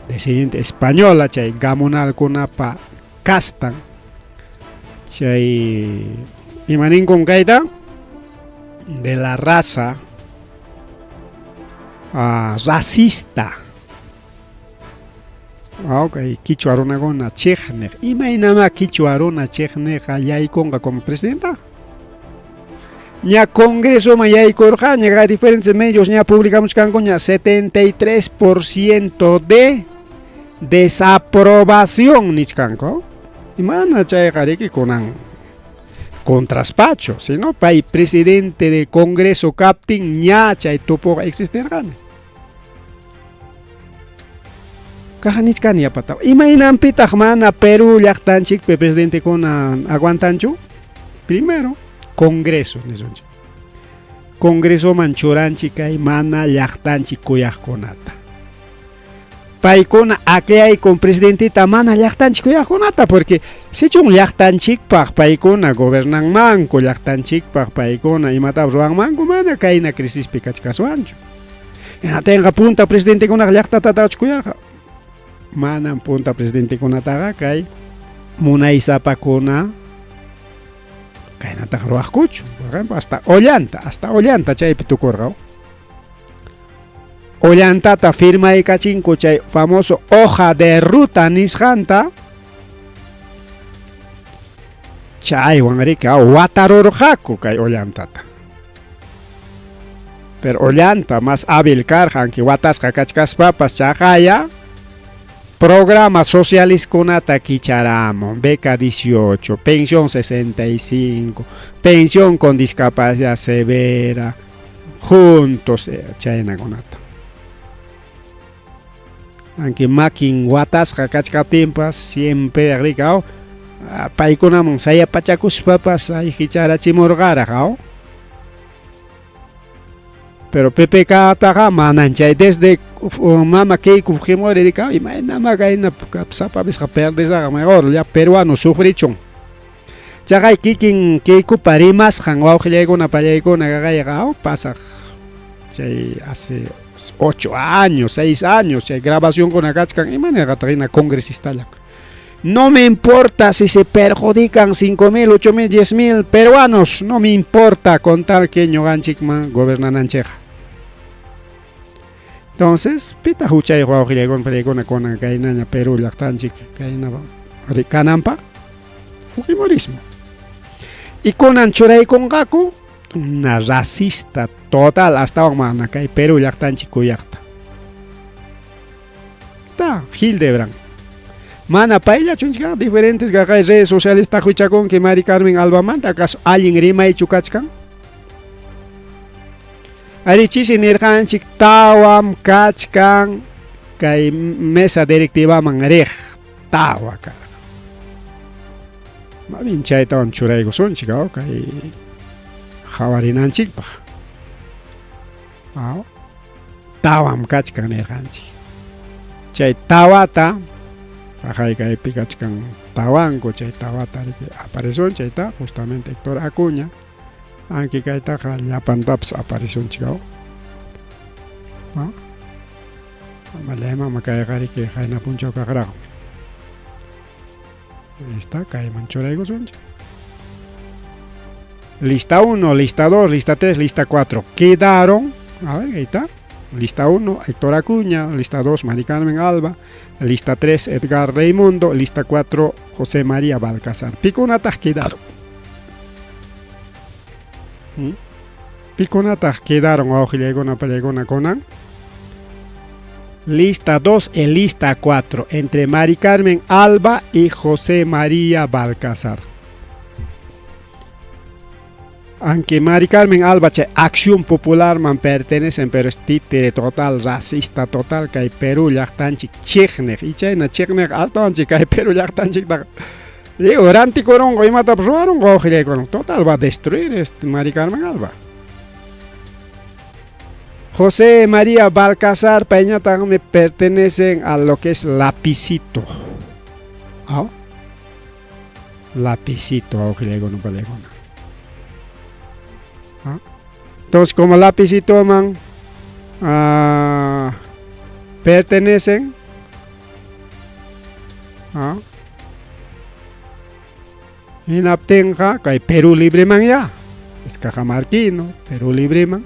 [SPEAKER 2] descendiente española, chay gamunalkunapa castan. Chay imaninkun kayta de la raza racista. Ok, quichua runakuna chiqniq. Imaynama quichua runa chiqniqa yaykunqa como presidenta? Ña Congresoman yaykurqaña, kay diferentes medios ña publicamuchkankuña 73% de desaprobación nichkanku. Imana chayqa riki kunan contraspacho, sino pay presidente del Congreso kaptin ña chay tupuqa existirqani. Kaja nichkani yapata. Imaynanpitaq mana Perú llaqtanchikpi presidentekuna aguantanchu? Primero, Congreso nisunchik. Congresoman churanchik kay mana llaqtanchik kuyaqkunata. Paykuna akllaykun presidentita mana llaqtanchik kuyaqkunata, porque sichun llaqtanchikpaq paykuna gobernanmanku, llaqtanchikpaq paykuna imatapas ruwanmanku, mana kayna crisispi kachkaswanchu. Hinatinqa punta presidentekunaqa llaqtatatachu kuyarqa? Manam punta presidentekunataqa kay munaysapakuna kaynataqa ruwaqkuchu. Por ejemplo, hasta Ollanta, hasta Ollanta chaypi tukurqa. Ollantata firmaykachinku chay famoso hoja de ruta nisqanta, chaywan riki watarurqaku kay Ollantata. Pero Ollanta más hábil karqa, aunque watasqa kachkaspapas chaqaya programa socialistkunata kicharamun, beca 18, pensión 65, pensión con discapacidad severa, juntos chaynakunata. Aunque makin watasqa kachkaptinpas siempre rikaw paykunaman sayapachakuspapas ayqicharachimurqaraq aw. Pero PPK-taqa manan chay desde mama Keiko Fujimori rikaw imaynama kayna sapa visqa perdizaqa mejor ya peruano sufrichun. Chaqay kikin Keikopa rimasqan wawqillaykuna pallaykuna kaqayqa pasaq chay hace 8 años, 6 años chay grabacionkuna kachkan imanirqataq hina congresistallan. No me importa si se perjudican 5.000, 8.000, 10.000 peruanos, no me importa con tal que ñuqanchikman gobernananchikqa. Entonces, pitaq huchayuq wawqillaykuna pallaykuna kunan kaynaña Perú llaqtanchik kayna kananpaq? Fujimorismo. Y kunan churaykunqaku una racista total astawan mana kay Perú llaqtanchik kuyaqta. Ta Hildebrand. Mana payllachu nchka diferentes kaqay redes sociales tahuichakunki Mari Carmen Albamanta acaso allin rimaychu kachkan? Ari chisi nirqanchik tawam kachkan kay mesa directivaman riq tawa karqa. Mabin chaytawan churaykusunchik kay qhawarinanchikpaq. Tawam kachkan nirqanchik. Chay tawata paqay kaypi kachkan tawanku chay tawata riki aparisun chayta justamente Héctor Acuña anki kaytaqa llapantapas aparisunchik Mallayman kayqa riki qayna punchaw kaqraqmi. Ahí está, kayman churaykusunchik. Lista 1, lista 2, lista 3, lista 4. Quedaron, a ver, ahí está. Lista 1, Héctor Acuña. Lista 2, Mari Carmen Alba. Lista 3, Edgar Raimundo. Lista 4, José María Balcazar. Pikunataq quedaron. Pikunataq quedaron wawqillaykuna pallaykuna kunan. Lista 2 y lista 4 entre Mari Carmen Alba y José María Balcazar. Aunque Mari Carmen Alba chay Acción Popular man pertenecen, pero es títere total, racista total, kay Perú llaqtanchik chiqniq. Y chayna chiqniq astawan kay Perú llaqtanchik digo, rantikuronqa imatapas ruwarunqa wawqillaykuna. Total va a destruir este Mari Carmen Alba. José María Balcazar payñataqmi pertenecen a lo que es Lapicito. ¿Ah? Lapicito, wawqillaykuna pallaykuna. ¿Ah? Entonces, como Lapicito man pertenecen, ¿ah? Hinaptinqa kay Perú Libre man ya, es cajamarquino, Perú Libre man.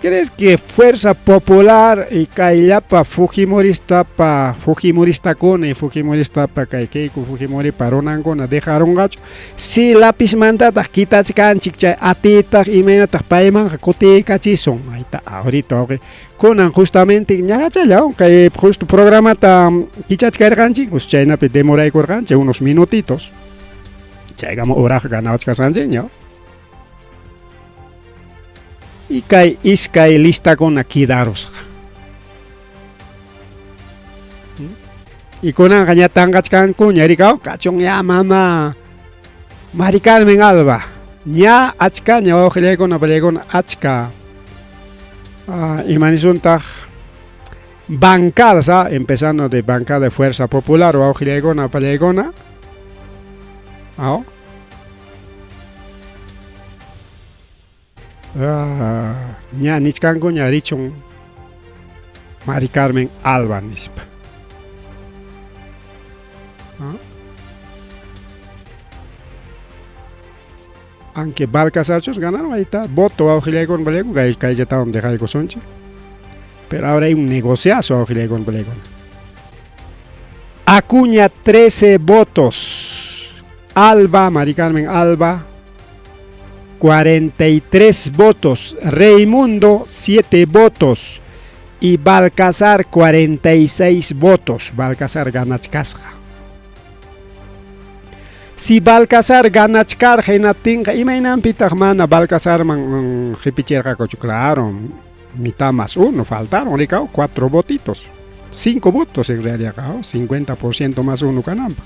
[SPEAKER 2] ¿Crees que Fuerza Popular y kayllapa Fujimoristapa Fujimoristakuna y Fujimoristapa kay Keiko Fujimori runankuna dejaronqachu? Si lapizmantataq kitachkanchik chay atiytaq imaynataq paymanqa kutiykachisun. Ahí está, ahorita wawqi. Kunan justamente ñachalla kay justo programata kichachkarqanchik, pues chaynapi demoraykurqanchik unos minutitos. Chaykama uraqa ganawachkasqanchik ña. Y kay iskay listakuna quedarusqa. Y kunanqa ña tanqachkankuña rikaw kachun ya mama Mari Carmen Alba. Ña achkaña wawqillaykuna pallaykuna achka imanisuntaq Bancadas, ¿ah? Empezando de bancada de Fuerza Popular, wawqillaykuna, apallaykuna. ¿Ah? Ah, ña nichkankuña richun Mari Carmen Alba nispa. ¿Ah? Aunque Balcazarchos ganaron, ahí está, voto wawqillaykuna, apallaykuna, kayllatawan dejaykusunchik. Pero ahora hay un negociazo wawqillaykuna, apallaykuna. Acuña 13 votos. Alba, Mari Carmen Alba, 43 votos. Raimundo, 7 votos. Y Balcazar, 46 votos. Balcazar ganachkasqa. Si Balcazar ganachkarqa hinaptinqa, imaynanpitaq mana Balcazarman qipichirqakuchu? Claro, mitad más uno, faltaron, rikaw, 4 votitos. 5 votos en realidad, ¿no? 50% más uno kananpaq.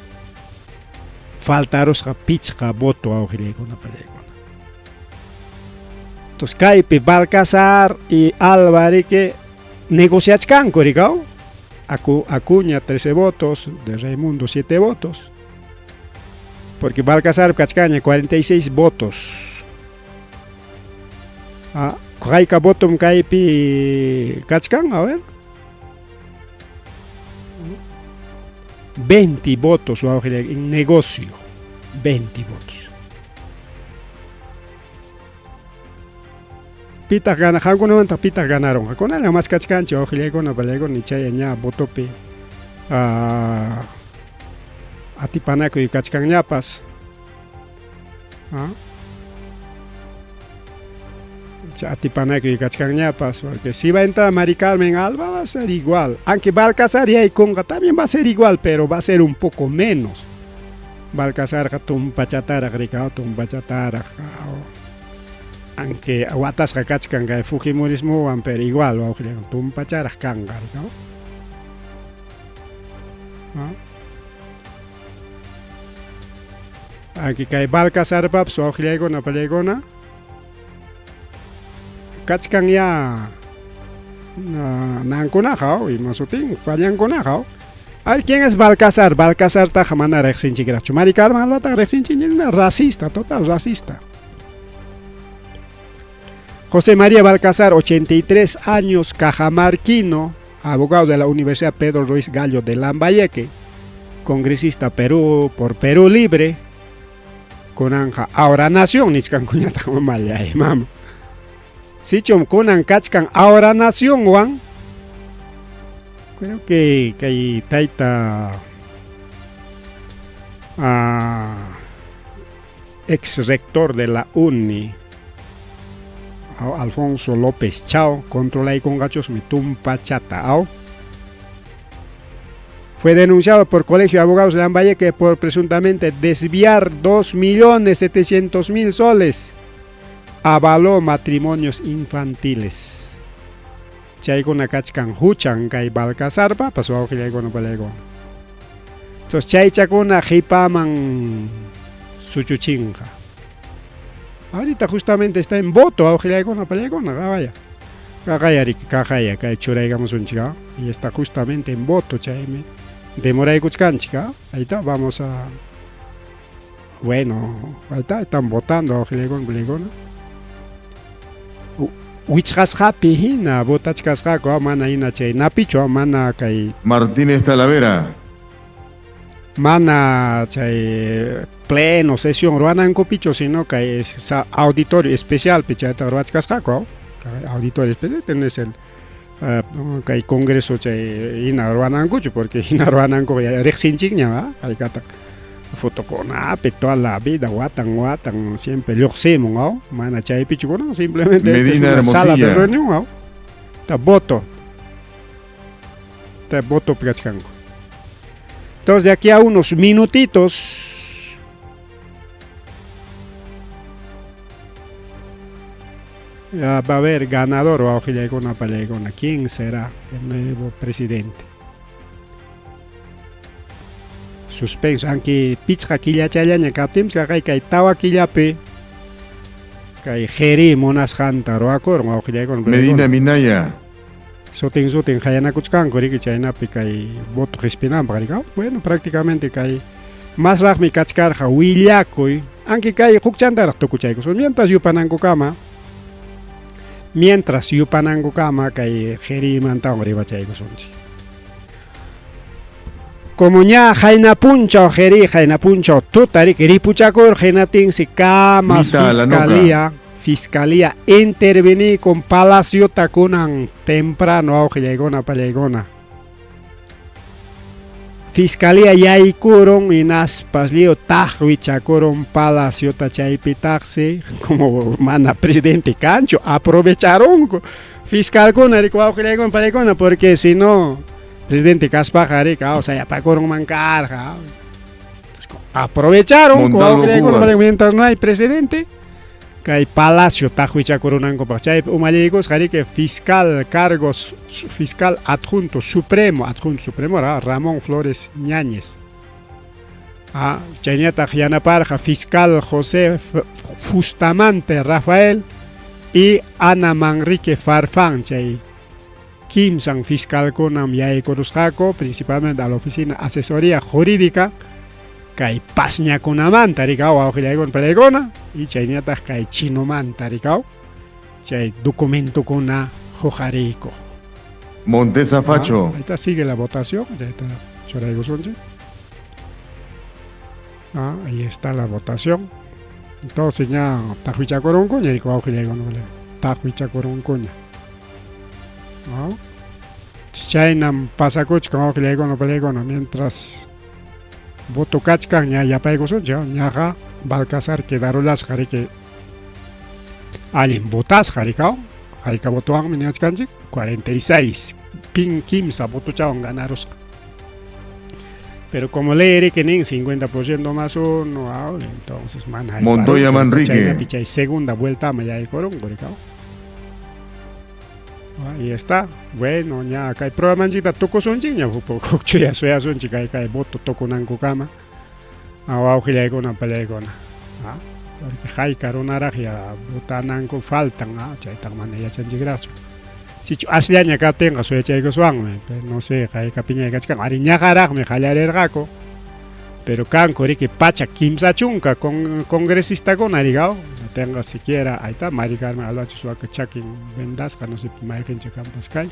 [SPEAKER 2] Faltarusqa pichqa voto wawqillaykuna, pallaykuna. Entonces, kaypi Balcazar y Alba riki negociachkanku, rikaw. Acuña 13 votos, de Raimundo 7 votos. Porque Balcazar kachkaña 46 votos. Ah, hayka votom kaypi kachkan, a ver. 20 votos en negocio. 20 votos. Pitaq gana, qamkunamanta pitaq ganaron. Kunalla maskachkanchik wawqillaykuna, pallaykuna, chay ña votopi atipanakuy kachkanñapas. ¿Ah? Atipanakuy kachkanñapas, porque si va a entrar Mari Carmen Alba va a ser igual. Aunque Balcazar y Ayconga también va a ser igual, pero va a ser un poco menos. Balcazarqa tumpachataraq rikaw, tumpachataraq. Aunque watasqa kachkan kay Fujimorismowan, pero igual wawqillan tumpacharaq kanqa rikaw. ¿Ah? Aquí kay Balcazarpapas wawqillaykuna, pallaykuna kachkan ya nankunaqa, ima sutin, fallankunaqa. A ver, ¿quién es Balcazar? Balcazartaqa mana riqsinchikraqchu. Mari Carmen Albataqa riqsinchik, racista, total racista. José María Balcazar, 83 años, cajamarquino, abogado de la Universidad Pedro Ruiz Gallo de Lambayeque, congresista Perú por Perú Libre, kunanja Ahora Nación, nichkankuñataq mallay, mama. Sichum kunan kachkan Ahora Nación, Juan. Creo que kay tayta ex rector de la UNI, Alfonso López Chao, controlaykunqachusmi tumpachata, aw. Fue denunciado por Colegio de Abogados de Lambayeque por presuntamente desviar 2.700.000 soles. Avaló matrimonios infantiles. Chaykuna kachkan huchan kay Balcazarpapas wawqillaykuna, palaykuna. Entonces chaychakuna qipaman suchuchinqa. Ahorita justamente está en voto wawqillaykuna, palaykuna, vaya. Kaqaya riki, kaqaya kay churaykamusunchik, y está justamente en voto chaymi demoraykuchkanchik, ahí está, vamos a bueno, ahí está, están votando wawqillaykuna, palaykuna. Wichqasqapi hina votachkasqaku, mana hina chay napichu, mana kay
[SPEAKER 4] Martínez Talavera.
[SPEAKER 2] Mana chay pleno sesión ruwanankupichu, sino kay auditorio especialpi chayta ruwachkasqaku, auditorio especial tenés el kay congreso chay hina ruwanankuchu, porque hina ruwananku riqsinchikña, haykataq fotokunapi toda la vida watan watan siempre lluqsimun, aw, mana chaypichu kunan simplemente
[SPEAKER 4] Medina
[SPEAKER 2] es una sala de
[SPEAKER 4] Hermosilla.
[SPEAKER 2] reunión, aw. Ta voto. Ta voto kachkanku. Entonces de aquí a unos minutitos ya va a haber ganador wawqillaykuna, pallaykuna. ¿Quién será el nuevo presidente? Suspenso, aunque pichqa killachallaña kaptinpas kaqay kay tawa killapi kay jeri munasqanta ruwakurun wawqillaykuna,
[SPEAKER 4] Medina Minaya.
[SPEAKER 2] Sutin sutin qayanakuchkanku riki chaynapi kay voto qispinanpaq riki. Bueno, prácticamente kay masraqmi kachkarqa willakuy. Aunque kay hukchantaraq tukuchaykusun. Mientras yupanankukama, mientras yupanankukama kay qhirimantawan rimachaykusunchik. Como ña qayna punchaw qhiri qayna punchaw tuta riki ripuchakurqa hinaptinsi kamas
[SPEAKER 4] Mita a la nuca.
[SPEAKER 2] fiscalía fiscalía intervení con palaciota kunan temprano awqillaykuna pallaykuna. Fiscalía yaykurun hinaspas lliw taqwichakurun palaciota chaypitaqsi como mana presidente kanchu aprovecharunku fiscalkuna riki wawqillaykuna pallaykuna porque si no presidente kaspaqa riki sayapakurunman karqa. Aprovecharon
[SPEAKER 4] Montalvo
[SPEAKER 2] wawqillaykuna
[SPEAKER 4] Cubas.
[SPEAKER 2] pallaykuna mientras no hay presidente kay palacio taqwichakurunankupaq chaypi umalliykusqa riki fiscal cargos fiscal adjunto supremo adjunto supremo Ramón Flores Ñáñez. Chaynataq yanaparqa fiscal José Fustamante Rafael y Ana Manrique Farfán chay kimsan fiscalkunam yaykurusqaku principalmente a la oficina asesoría jurídica kay pasñakunamanta rikaw wawqillaykuna pallaykuna y chaynataq kay chinomanta rikaw chay documentokuna huqariykuq.
[SPEAKER 4] Montesa Facho.
[SPEAKER 2] Ahí está, sigue la votación, ya está churaykusunchik. Ahí está la votación. Entonces ña taqwichakurunkuña riki wawqillaykuna taqwichakurunkuña. ¿No? Chaynam pasakuchkan wawqillaykuna pallaykuna mientras voto kachkan ña yapaykusunchik ñaqa Balcazar quedarullasqa riki allin votasqa rikaw hayka votowanmi niwachkanchik 46 pin kimsa votochawan ganarusqa. Pero como ley riki nin 50% más uno, entonces mana
[SPEAKER 4] Montoya Manrique.
[SPEAKER 2] Chaynapi chay segunda vuelta yaykurunku rikaw. Ahí está. Bueno, ña kay programanchikta tukusunchikña huk chuya suyasunchik kay kay voto tukunankukama. Wawqillaykuna pallaykuna. Porque hayka runaraq ya votananku faltan, chaytaqa mana yachanchikraqchu. Sichu asllaña kaptinqa suyachaykuswanmi, pero no sé haykapiña kachkan. Ari ñaqaraqmi qallarirqaku. Pero kanku riki pachak kimsa chunka con congresistakuna rikaw. Tenga siquiera, ahí está, Mari Carmen Albacho suaka chakin vendasqa, no sé mayqincha kanpas kay.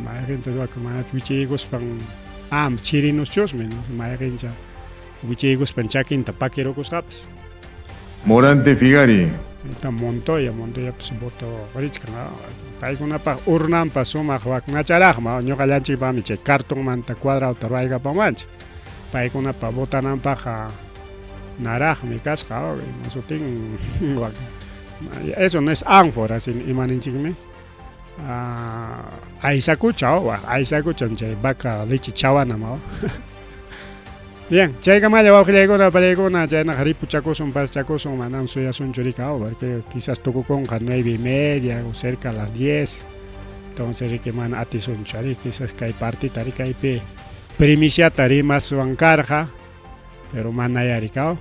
[SPEAKER 2] Mayqinta suaka mana wichiykuspan chirinuschusmi, no sé mayqincha wichiykuspan chakinta pakirukusqapas.
[SPEAKER 4] Morante Figari.
[SPEAKER 2] Ahí está Montoya, Montoya pues voto richkan, paykunapaq urnanpa sumaq waknacharaqma, ñuqallanchikpaqmi chay cartonmanta cuadrado raykapawanchik. Paykunapa votananpaqqa naraqmi kasqa, ima sutin eso no es ánfora, sino imaninchikmi. Aysakucha, aysakucha chay vaca leche chawana. Bien, chaykamalla wawqillaykuna pallaykuna chaynaqa ripuchakusun paschakusun manam suyasunchu rika porque quizás tukukunqa 9:30 o cerca a las 10. Entonces riki mana atisunchu ari quizás kay partita ri kaypi primiciata rimaswan karqa pero mana rikaw.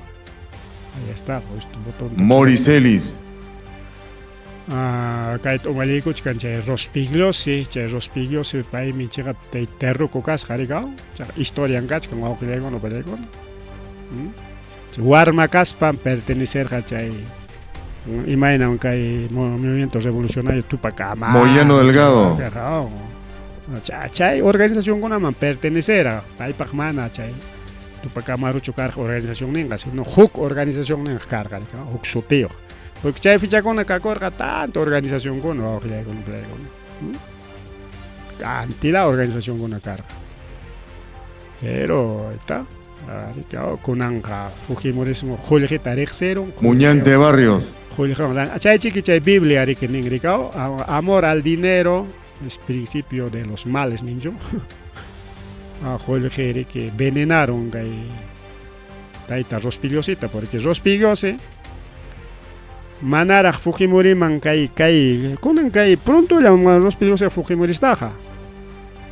[SPEAKER 2] Ahí está, pues tu botón.
[SPEAKER 4] Moricelis.
[SPEAKER 2] Kayta umalliykuchkan chay Rospigliosi, chay Rospigliosi paymi chiqap terruku kasqa rikaw, chaqa historian kachkan wawqillaykuna pallaykuna. Chay warma kaspan pertenecerqa chay imaynam kay movimiento revolucionario Tupac Amaru.
[SPEAKER 4] Moyano Delgado.
[SPEAKER 2] Chay organizacionkunaman pertenecera, paypaq mana chay Tupac Amaruchu karqa organización ninqa, sino huk organización ninqa karqa, huk sutiyuq. Porque chay fichakuna kakurqa tanto organizacionkuna wawqillaykuna pallaykuna. Cantidad organizacionkuna karqa. Pero está, kunanqa Fujimorismo qullqita riqsirun.
[SPEAKER 4] Muñante Barrios.
[SPEAKER 2] Qullqiwan chay chiki chay Biblia riki nin rikaw, amor al dinero es principio de los males ninchu. Qullqi riki venenaron kay tayta Rospigliosita, porque Rospigliosi manaraq Fujimoriman kay kay kunan kay prontolla Rospigliosi Fujimoristaqa.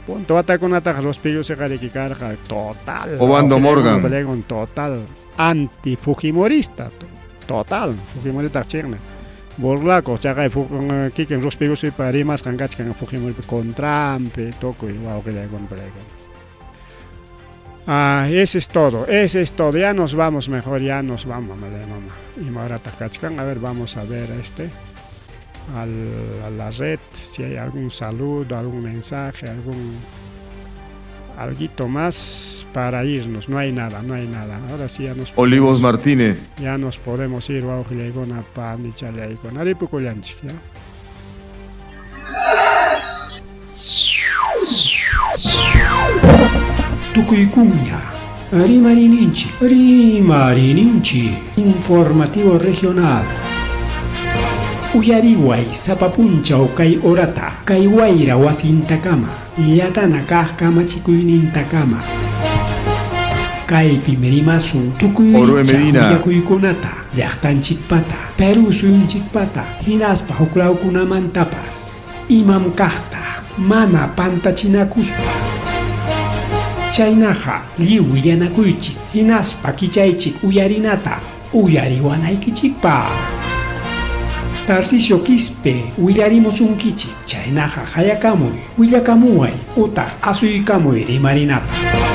[SPEAKER 2] Punto watakunataqa Rospigliosiqa riki karqa total.
[SPEAKER 4] Obando Morgan.
[SPEAKER 2] Total anti Fujimorista, total Fujimorita chiqna. Burlakuq chaqay kikin Ruspigosipa rimasqan kachkan Fujimoripa contranpi tukuy wawqillaykuna palaykuna. Ah, ese es todo, ese es todo. Ya nos vamos mejor, ya nos vamos, mamá. Mama. Ima horataq kachkan. A ver, vamos a ver este a la red si hay algún saludo, algún mensaje, algún alguito más para irnos. No hay nada, no hay nada. Ahora sí ya nos podemos,
[SPEAKER 4] Olivos Martínez.
[SPEAKER 2] Ya nos podemos ir, wawqillaykuna, panichallaykuna. Ripukullanchik, ya.
[SPEAKER 1] Tukuykuña Rimarininchik, Rimarininchik, Informativo Regional. Uyariway sapa punchaw kay horata, kay wayra wasintakama, llatana kaq kamachikuynintakama. Kaypim rimasun tukuy
[SPEAKER 4] Orue Medina.
[SPEAKER 1] willakuykunata, llaqtanchikpata, Perú suyunchikpata, hinaspa huklawkunamantapas. Imam kaqta, mana pantachinakuspa. Chaynaqa lliw willanakuychik, hinaspa kichaychik uyarinata, uyariwanaykichikpaq. Tarcisio Quispe willarimusunkichik, chaynaqa hayakamuy, willakamuway, utaq asuykamuy rimarinapaq.